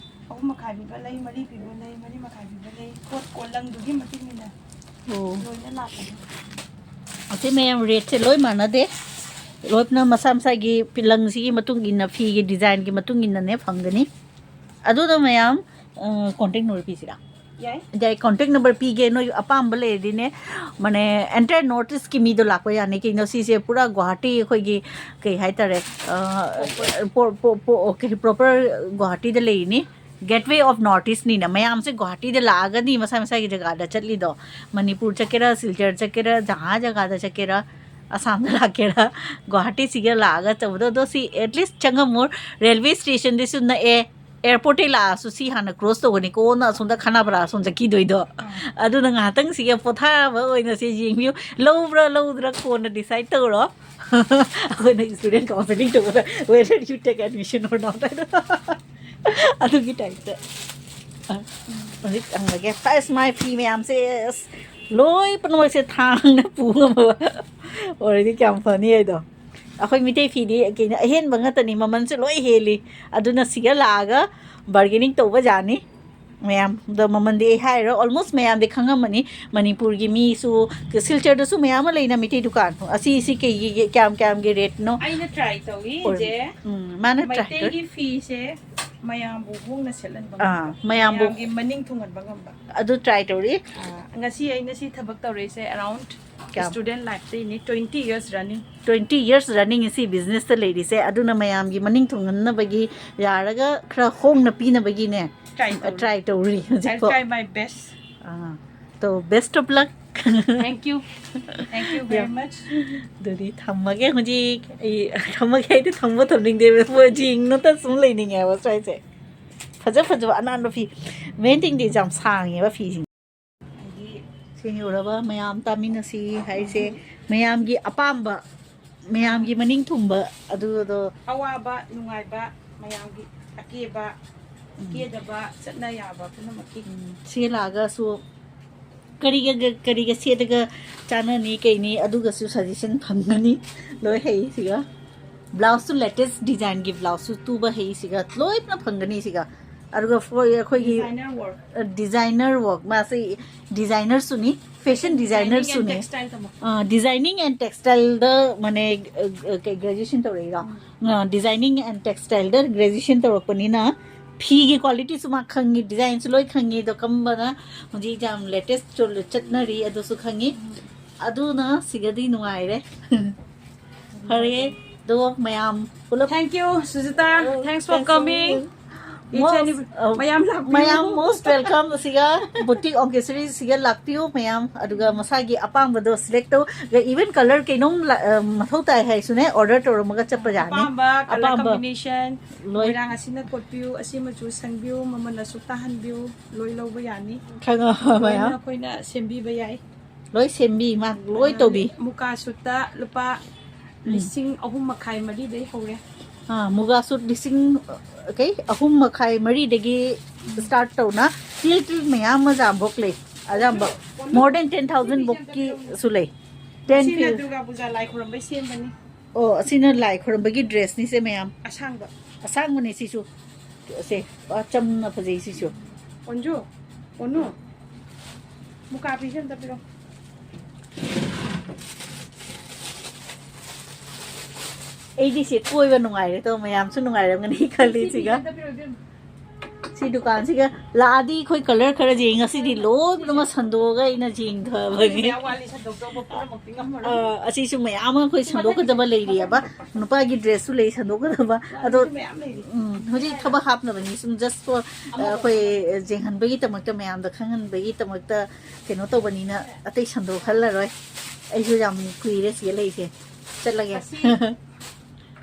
ꯑꯍꯨꯝ ꯃꯈꯥꯏ ꯄꯤꯕ ꯂꯩ, ꯃꯔꯤ ꯄꯤꯕ ꯂꯩ, ꯃꯔꯤ ꯃꯈꯥꯏ ꯄꯤꯕ ꯂꯩ꯫ ꯄꯣꯠ ꯀꯣ-, ꯂꯪꯗꯨꯒꯤ ꯃꯇꯨꯡ ꯏꯟꯅ꯫ ꯑꯣ꯫ ꯂꯣꯏꯅ ꯂꯥꯛꯀꯅꯤ꯫ ꯑꯁꯤ ꯃꯌꯥꯝ ꯔꯦꯠꯁꯦ ꯂꯣꯏ ꯃꯥꯟꯅꯗꯦ꯫ ꯂꯣꯏꯅ ꯃꯁꯥ ꯃꯁꯥꯒꯤ ꯂꯪꯁꯤꯒꯤ ꯃꯇꯨꯡ ꯏꯟꯅ, ꯐꯤꯒꯤ ꯗꯤꯖꯥꯏꯟꯒꯤ ꯃꯇꯨꯡ ꯏꯟꯅꯅꯦ ꯐꯪꯒꯅꯤ꯫ ꯑꯗꯨꯗ ꯃꯌꯥꯝ ꯀꯣꯟꯇꯦꯛ ꯅꯝꯕꯔ ꯄꯤꯁꯤꯔꯥ? ꯌꯥꯏ꯫ ꯌꯥꯏ, ꯀꯣꯟꯇꯦꯛ ꯅꯝꯕꯔ ꯄꯤꯒꯦ, ꯅꯣꯏ ꯑꯄꯥꯝꯕ ꯂꯩꯔꯗꯤꯅꯦ꯫ ꯃꯅꯦ, ꯑꯦꯟꯇꯥꯌꯔ ꯅꯣꯔꯠ ꯏꯁꯀꯤ ꯃꯤꯗꯣ ꯂꯥꯛꯄ ꯌꯥꯅꯤ꯫ ꯀꯩꯅꯣ, ꯁꯤꯁꯦ ꯄꯨꯔꯥ ꯒꯨꯋꯥꯍꯥꯇꯤ, ꯑꯩꯈꯣꯏꯒꯤ ꯀꯩ ꯍꯥꯏꯇꯥꯔꯦ, ꯑ, ꯄꯣ-, ꯄꯣ-, ꯄꯣ-, ꯑꯣꯀꯦ, ꯄ꯭ꯔꯣꯄꯔ ꯒꯨꯋꯥꯍꯥꯇꯤꯗ ꯂꯩꯔꯤꯅꯤ꯫ ꯒꯦꯠꯋꯦ ꯑꯣꯐ ꯅꯣꯔꯠ ꯏꯁꯅꯤꯅ ꯃꯌꯥꯝꯁꯦ ꯒꯨꯋꯥꯍꯥꯇꯤꯗ ꯂꯥꯛꯑꯒꯅꯤ ꯃꯁꯥ ꯃꯁꯥꯒꯤ ꯖꯒꯥꯗ ꯆꯠꯂꯤꯗꯣ꯫ ꯃꯅꯤꯄꯨꯔ ꯆꯠꯀꯦꯔꯥ, ꯁꯤꯜꯆꯔ ꯆꯠꯀꯦꯔꯥ, ꯖꯍꯥ ꯖꯒꯥꯗ ꯆꯠꯀꯦꯔꯥ, ꯑꯁꯥꯝꯗ ꯂꯥꯛꯀꯦꯔꯥ, ꯒꯨꯋꯥꯍꯥꯇꯤꯁꯤꯒ ꯂꯥꯛꯑꯒ ꯇꯧꯕꯗꯣ꯫ ꯑꯗꯣ ꯁꯤ ꯑꯦꯠꯂꯤꯁ ꯆꯪꯉꯝꯃꯨꯔ, ꯔꯦꯜꯋꯦ ꯁ꯭ꯇꯦꯁꯟꯗꯁꯨ ꯅꯛꯑꯦ, ꯑꯦꯌꯥꯔꯄꯣꯔꯠꯇꯩ ꯂꯥꯛꯑꯁꯨ ꯁꯤ ꯍꯥꯟꯅ ꯀ꯭ꯔꯣꯁ ꯇꯧꯒꯅꯤ, ꯀꯣꯟꯅ ꯑꯁꯣꯝꯗ ꯈꯥꯅꯥꯄꯥꯔꯥ ꯑꯁꯣꯝ ꯆꯠꯈꯤꯗꯣꯏꯗꯣ꯫ ꯑꯗꯨꯅ ꯉꯥꯏꯍꯥꯛꯇꯪꯁꯤꯒ ꯄꯣꯊꯥꯕ ꯑꯣꯏꯅ ꯁꯤ ꯌꯦꯡꯕꯤꯌꯨ꯫ ꯂꯧꯕ꯭ꯔꯥ ꯂꯧꯗ꯭ꯔꯥ ꯀꯣꯟꯅ ꯗꯤꯁꯥꯏꯠ ꯇꯧꯔꯣ꯫ ꯑꯩꯈꯣꯏꯅ ꯁ꯭ꯇꯨꯗꯦꯟ ꯀꯥꯎꯟꯁꯤꯂꯤꯡ ꯇꯧꯕꯗ, "Whether you take admission or not" ꯍꯥꯏꯗꯣ꯫ ꯑꯗꯨꯒꯤ ꯇꯥꯏꯞꯇ꯫ ꯑ, ꯍꯧꯖꯤꯛ ꯍꯪꯉꯒꯦ꯫ ꯐꯥꯔꯁ, ꯃꯥꯏ ꯐꯤ ꯃꯌꯥꯝꯁꯦ, ꯑꯁ, ꯂꯣꯏ ꯄꯨꯝꯅꯃꯛꯁꯦ ꯊꯥꯡꯅ ꯄꯨ ꯉꯝꯃꯕ ꯑꯣꯏꯔꯗꯤ ꯀꯌꯥꯝ ꯐꯅꯤ ꯍꯥꯏꯗꯣ꯫ ꯑꯩꯈꯣꯏ ꯃꯤꯇꯩ ꯐꯤꯗꯤ ꯀꯩꯅꯣ, ꯑꯍꯦꯟꯕ ꯉꯥꯛꯇꯅꯤ, ꯃꯃꯜꯁꯨ ꯂꯣꯏ ꯍꯦꯜꯂꯤ꯫ ꯑꯗꯨꯅ ꯁꯤꯒ ꯂꯥꯛꯑꯒ ꯕꯥꯔꯒꯦꯅꯤꯡ ꯇꯧꯕ ꯌꯥꯅꯤ꯫ ꯃꯌꯥꯝꯗ ꯃꯃꯜꯗꯤ ꯑꯩ ꯍꯥꯏꯔꯣ, ꯑꯣꯜꯃꯣꯁ ꯃꯌꯥꯝꯗꯤ ꯈꯪꯉꯝꯃꯅꯤ꯫ ꯃꯅꯤꯄꯨꯔꯒꯤ ꯃꯤꯁꯨ, ꯁꯤꯜꯆꯔꯗꯁꯨ ꯃꯌꯥꯝ ꯑꯃ ꯂꯩꯅ ꯃꯤꯇꯩ ꯗꯨꯀꯥꯟ꯫ ꯑꯁꯤ, ꯁꯤ ꯀꯩꯒꯤ, ꯀꯌꯥꯝ, ꯀꯌꯥꯝꯒꯤ ꯔꯦꯠꯅꯣ? ꯑꯩꯅ ꯇ꯭ꯔꯥꯏ ꯇꯧꯏ ꯑꯣꯏ-, ꯏꯆꯦ꯫ ꯎꯝ, ꯃꯥꯅ ꯇ꯭ꯔꯥꯏ ꯇꯧꯏ꯫ ꯃꯩꯇꯩꯒꯤ ꯐꯤꯁꯦ ꯃꯌꯥꯝꯕꯨ ꯍꯣꯡꯅ ꯁꯦꯠꯍꯟꯕ ꯑꯥ, ꯉꯝꯕ, ꯃꯌꯥꯝꯕꯨ ꯃꯌꯥꯝꯒꯤ ꯃꯅꯤꯡ ꯊꯨꯡꯍꯟꯕ ꯉꯝꯕ꯫ ꯑꯗꯨ ꯇ꯭ꯔꯥꯏ ꯇꯧꯔꯤ꯫ ꯑꯥ, ꯉꯁꯤ ꯑꯩꯅ ꯁꯤ ꯊꯕꯛ ꯇꯧꯔꯛꯏꯁꯦ ꯑꯦꯔꯥꯎꯟ ꯀꯌꯥꯝ? ꯁ꯭ꯇꯨꯗꯦꯟ ꯂꯥꯏꯐꯇꯩꯅꯤ, twenty years running. Twenty years running ꯁꯤ ꯕꯤꯖꯤꯅꯦꯁꯇ ꯂꯩꯔꯤꯁꯦ꯫ ꯑꯗꯨꯅ ꯃꯌꯥꯝꯒꯤ ꯃꯅꯤꯡ ꯊꯨꯡꯍꯟꯅꯕꯒꯤ ꯌꯥꯔꯒ ꯈꯔ ꯍꯣꯡꯅ ꯄꯤꯅꯕꯒꯤꯅꯦ ꯇ꯭ꯔꯥꯏ ꯇꯧꯔꯤ꯫ ꯇ꯭ꯔꯥꯏ ꯇꯧꯔꯤ I ꯍꯧꯖꯤꯛꯐꯥꯎ꯫ try my best. ꯑꯥ, ꯇꯣ, best of luck. Thank you. Thank you very much. ꯑꯗꯨꯗꯤ ꯊꯝꯃꯒꯦ ꯍꯧꯖꯤꯛ꯫ ꯑꯩ ꯊꯝꯃꯒꯦ ꯍꯥꯏꯗꯤ ꯊꯝꯕ ꯊꯝꯅꯤꯡꯗꯦꯕ, ꯃꯣꯏ ꯌꯦꯡꯅꯇ ꯁꯨꯝ ꯂꯩꯅꯤꯡꯉꯦꯕ ꯁ꯭ꯋꯥꯏꯁꯦ꯫ ꯐꯖ ꯐꯖꯕ ꯑꯅꯥꯟꯕ ꯐꯤ, ꯃꯦꯟ ꯊꯤꯡꯗꯤ ꯌꯥꯝ ꯁꯥꯡꯉꯦꯕ ꯐꯤꯁꯤꯡ꯫ ꯑꯗꯒꯤ ꯁꯦꯡꯅ ꯎꯔꯕ ꯃꯌꯥꯝ ꯇꯥꯃꯤꯟꯅꯁꯤ ꯍꯥꯏꯁꯦ, ꯃꯌꯥꯝꯒꯤ ꯑꯄꯥꯝꯕ, ꯃꯌꯥꯝꯒꯤ ꯃꯅꯤꯡ ꯊꯨꯡꯕ ꯑꯗꯨꯗꯣ꯫ ꯑꯋꯥꯕ ꯅꯨꯡꯉꯥꯏꯕ ꯃꯌꯥꯝꯒꯤ ꯑꯀꯦꯕ, ꯀꯦꯗꯕ ꯆꯠꯅ ꯌꯥꯕ ꯄꯨꯝꯅꯃꯛꯀꯤ꯫ ꯎꯝ, ꯁꯤ ꯂꯥꯛꯑꯒꯁꯨ ꯀꯔꯤꯒ, ꯀꯔꯤꯒ ꯁꯦꯠꯂꯒ ꯆꯥꯅꯅꯤ ꯀꯩꯅꯤ ꯑꯗꯨꯒꯁꯨ ꯁꯖꯦꯁꯟ ꯐꯪꯒꯅꯤ꯫ ꯂꯣꯏ ꯍꯩ ꯁꯤꯒ꯫ ꯕ꯭ꯂꯥꯎꯁꯁꯨ ꯂꯦꯇꯦꯁ ꯗꯤꯖꯥꯏꯟꯒꯤ ꯕ꯭ꯂꯥꯎꯁꯁꯨ ꯇꯨꯕ ꯍꯩ ꯁꯤꯒ꯫ ꯂꯣꯏꯅ ꯐꯪꯒꯅꯤ ꯁꯤꯒ꯫ ꯑꯗꯨꯒ ꯐꯣ- ꯑꯩꯈꯣꯏꯒꯤ Designer work. ꯗꯤꯖꯥꯏꯅꯔ ꯋꯥꯔꯛ, ꯃꯥꯁꯦ ꯗꯤꯖꯥꯏꯅꯔꯁꯨꯅꯤ, ꯐꯦꯁꯟ ꯗꯤꯖꯥꯏꯅꯔꯁꯨꯅꯤ. Textile ꯇꯝꯃꯛꯄ. ꯗꯤꯖꯥꯏꯅꯤꯡ ꯑꯦꯟ ꯇꯦꯛꯁꯇꯥꯏꯜꯗ ꯃꯥꯅꯦ, ꯒ꯭ꯔꯦꯖꯨꯑꯦꯁꯟ ꯇꯧꯔꯛꯏꯔꯣ? ꯗꯤꯖꯥꯏꯅꯤꯡ ꯑꯦꯟ ꯇꯦꯛꯁꯇꯥꯏꯜꯗ ꯒ꯭ꯔꯦꯖꯨꯑꯦꯁꯟ ꯇꯧꯔꯛꯄꯅꯤꯅ ꯐꯤꯒꯤ ꯀ꯭ꯋꯥꯂꯤꯇꯤꯁꯨ ꯃꯥ ꯈꯪꯉꯤ, ꯗꯤꯖꯥꯏꯟꯁꯨ ꯂꯣꯏ ꯈꯪꯉꯤ. ꯑꯗꯣ ꯀꯝꯕꯅ ꯍꯧꯖꯤꯛ ꯌꯥꯝ ꯂꯦꯇꯦꯁ ꯆꯠꯅꯔꯤ ꯑꯗꯨꯁꯨ ꯈꯪꯉꯤ. ꯑꯗꯨꯅ ꯁꯤꯒꯗꯤ ꯅꯨꯡꯉꯥꯏꯔꯦ. ꯐꯔꯦ, ꯑꯗꯣ ꯃꯌꯥꯝ ꯄꯨꯂꯞ Thank you, Sujita. Thanks for Thanks for coming. coming. Each and every- Uh, ꯃꯌꯥꯝ ꯂꯥꯛꯄꯤꯌꯨ. ꯃꯌꯥꯝ most welcome. ꯁꯤꯒ ꯕꯨꯇꯤꯛ ꯑꯣꯟꯀꯦꯁꯔꯤ ꯁꯤꯒ ꯂꯥꯛꯄꯤꯌꯨ ꯃꯌꯥꯝ, ꯑꯗꯨꯒ ꯃꯁꯥꯒꯤ ꯑꯄꯥꯝꯕꯗꯣ ꯁꯤꯂꯦꯛ ꯇꯧ. Even color ꯀꯩꯅꯣꯝ ꯂ- ꯑ, ꯃꯊꯧ ꯇꯥꯏ ꯍꯥꯏꯁꯨꯅꯦ, ꯑꯣꯔꯗꯔ ꯇꯧꯔꯝꯃꯒ ꯆꯠꯄ ꯌꯥꯅꯤ. ꯑꯄꯥꯝꯕ color ꯑꯄꯥꯝꯕ. Combination, ꯂꯣꯏ. ꯃꯣꯏꯔꯥꯡ ꯑꯁꯤ ꯅ ꯀꯣꯠꯄꯤꯌꯨ, ꯑꯁꯤ ꯃꯆꯨ ꯁꯪꯕꯤꯌꯨ, ꯃꯃꯜ ꯑꯁꯨꯛ ꯇꯥꯍꯟꯕꯤꯌꯨ, ꯂꯣꯏ ꯂꯧꯕ ꯌꯥꯅꯤ. ꯈꯪꯉꯕ ꯂꯣꯏꯅ ꯃꯌꯥꯝ? ꯑꯩꯈꯣꯏꯅ ꯁꯦꯝꯕꯤꯕ ꯌꯥꯏ. ꯂꯣꯏ ꯁꯦꯝꯕꯤ, ꯃꯥ ꯂꯣꯏ ꯇꯧꯕꯤ. ꯃꯨꯀꯥ ꯁꯨꯠꯇ ꯂꯨꯄꯥ ꯂꯤꯁꯤꯡ ꯑꯍꯨꯝ ꯃꯈꯥꯏ ꯃꯔꯤꯗꯩ ꯍꯧꯔꯦ. ꯑꯥ, ꯃꯨꯒꯥ ꯁꯨꯠ ꯂꯤꯁꯤꯡ, ꯑ, ꯀꯩ, ꯑꯍꯨꯝ ꯃꯈꯥꯏ ꯃꯔꯤꯗꯒꯤ ꯁ꯭ꯇꯥꯔꯠ ꯇꯧꯅ ꯇꯤꯜ ꯇꯤꯜ ꯃꯌꯥꯝ ꯑꯃ ꯖꯥꯝꯕꯣꯛ ꯂꯩ. ꯑꯌꯥꯝꯕ more than ten thousand ꯕꯣꯛꯀꯤꯁꯨ ꯂꯩ. Ten ꯁꯤꯅ feel. ꯗꯨꯔꯒꯥ ꯄꯨꯖꯥ ꯂꯥꯏ ꯈꯨꯔꯝꯕꯩ ꯁꯦꯝꯕꯅꯤ. ꯑꯣ, ꯑꯁꯤꯅ ꯂꯥꯏ ꯈꯨꯔꯝꯕꯒꯤ ꯗ꯭ꯔꯦꯁꯅꯤꯁꯦ ꯃꯌꯥꯝ. ꯑꯁꯥꯡꯕ. ꯑꯁꯥꯡꯕꯅꯦ ꯁꯤꯁꯨ. ꯁꯦ, ꯄꯨꯔꯥ ꯆꯝꯅ ꯐꯖꯩ ꯁꯤꯁꯨ. ꯑꯣꯟꯖꯨ, ꯑꯣꯟꯅꯨ. ꯃꯨꯀꯥ ꯐꯤꯁꯦ ꯑꯝꯇ ꯄꯤꯔꯛꯑꯣ. ꯑꯩꯗꯤ ꯁꯤ ꯀꯣꯏꯕ ꯅꯨꯡꯉꯥꯏꯔꯦ ꯇꯧ, ꯃꯌꯥꯝꯁꯨ ꯅꯨꯡꯉꯥꯏꯔꯝꯒꯅꯤ ꯈꯜꯂꯤ ꯁꯤꯒ. ꯑꯝꯇ ꯄꯤꯔꯛꯑꯣ, ꯏꯕꯦꯝꯃ. ꯁꯤ ꯗꯨꯀꯥꯟꯁꯤꯒ ꯂꯥꯛꯑꯗꯤ ꯑꯩꯈꯣꯏ ꯀꯂꯔ ꯈꯔ ꯌꯦꯡ, ꯉꯁꯤꯗꯤ ꯂꯣꯏꯅꯃꯛ ꯁꯟꯗꯣꯛꯑꯒ ꯑꯩꯅ ꯌꯦꯡꯊꯕꯅꯤ. ꯃꯌꯥꯝ ꯋꯥꯠꯂꯤ, ꯁꯟꯗꯣꯛꯇꯧꯕ ꯄꯨꯝꯅꯃꯛꯇꯤ ꯉꯝꯃꯔꯣꯏ. ꯑ, ꯑꯁꯤꯁꯨ ꯃꯌꯥꯝ ꯑꯃ ꯑꯩꯈꯣꯏ ꯁꯟꯗꯣꯛꯀꯗꯕ ꯂꯩꯔꯤꯑꯕ. ꯅꯨꯄꯥꯒꯤ ꯗ꯭ꯔꯦꯁꯁꯨ ꯂꯩ ꯁꯟꯗꯣꯛꯀꯗꯕ. ꯑꯗꯣ ꯃꯌꯥꯝ ꯂꯩꯔꯤ. ꯎꯝ, ꯍꯧꯖꯤꯛ ꯊꯕꯛ ꯍꯥꯞꯅꯕꯅꯤ, ꯁꯨꯝ just for, ꯑ, ꯑꯩꯈꯣꯏ ꯌꯦꯡꯍꯟꯕꯒꯤꯗꯃꯛꯇ, ꯃꯌꯥꯝꯗ ꯈꯪꯍꯟꯕꯒꯤꯗꯃꯛꯇ ꯀꯩꯅꯣ ꯇꯧꯕꯅꯤꯅ ꯑꯇꯩ ꯁꯟꯗꯣꯛꯍꯜꯂꯔꯣꯏ. ꯑꯩꯁꯨ ꯌꯥꯝ ꯀꯨꯏꯔꯦ ꯁꯤꯗ ꯂꯩꯁꯦ, ꯆꯠꯂꯒꯦ. ꯑꯁꯤ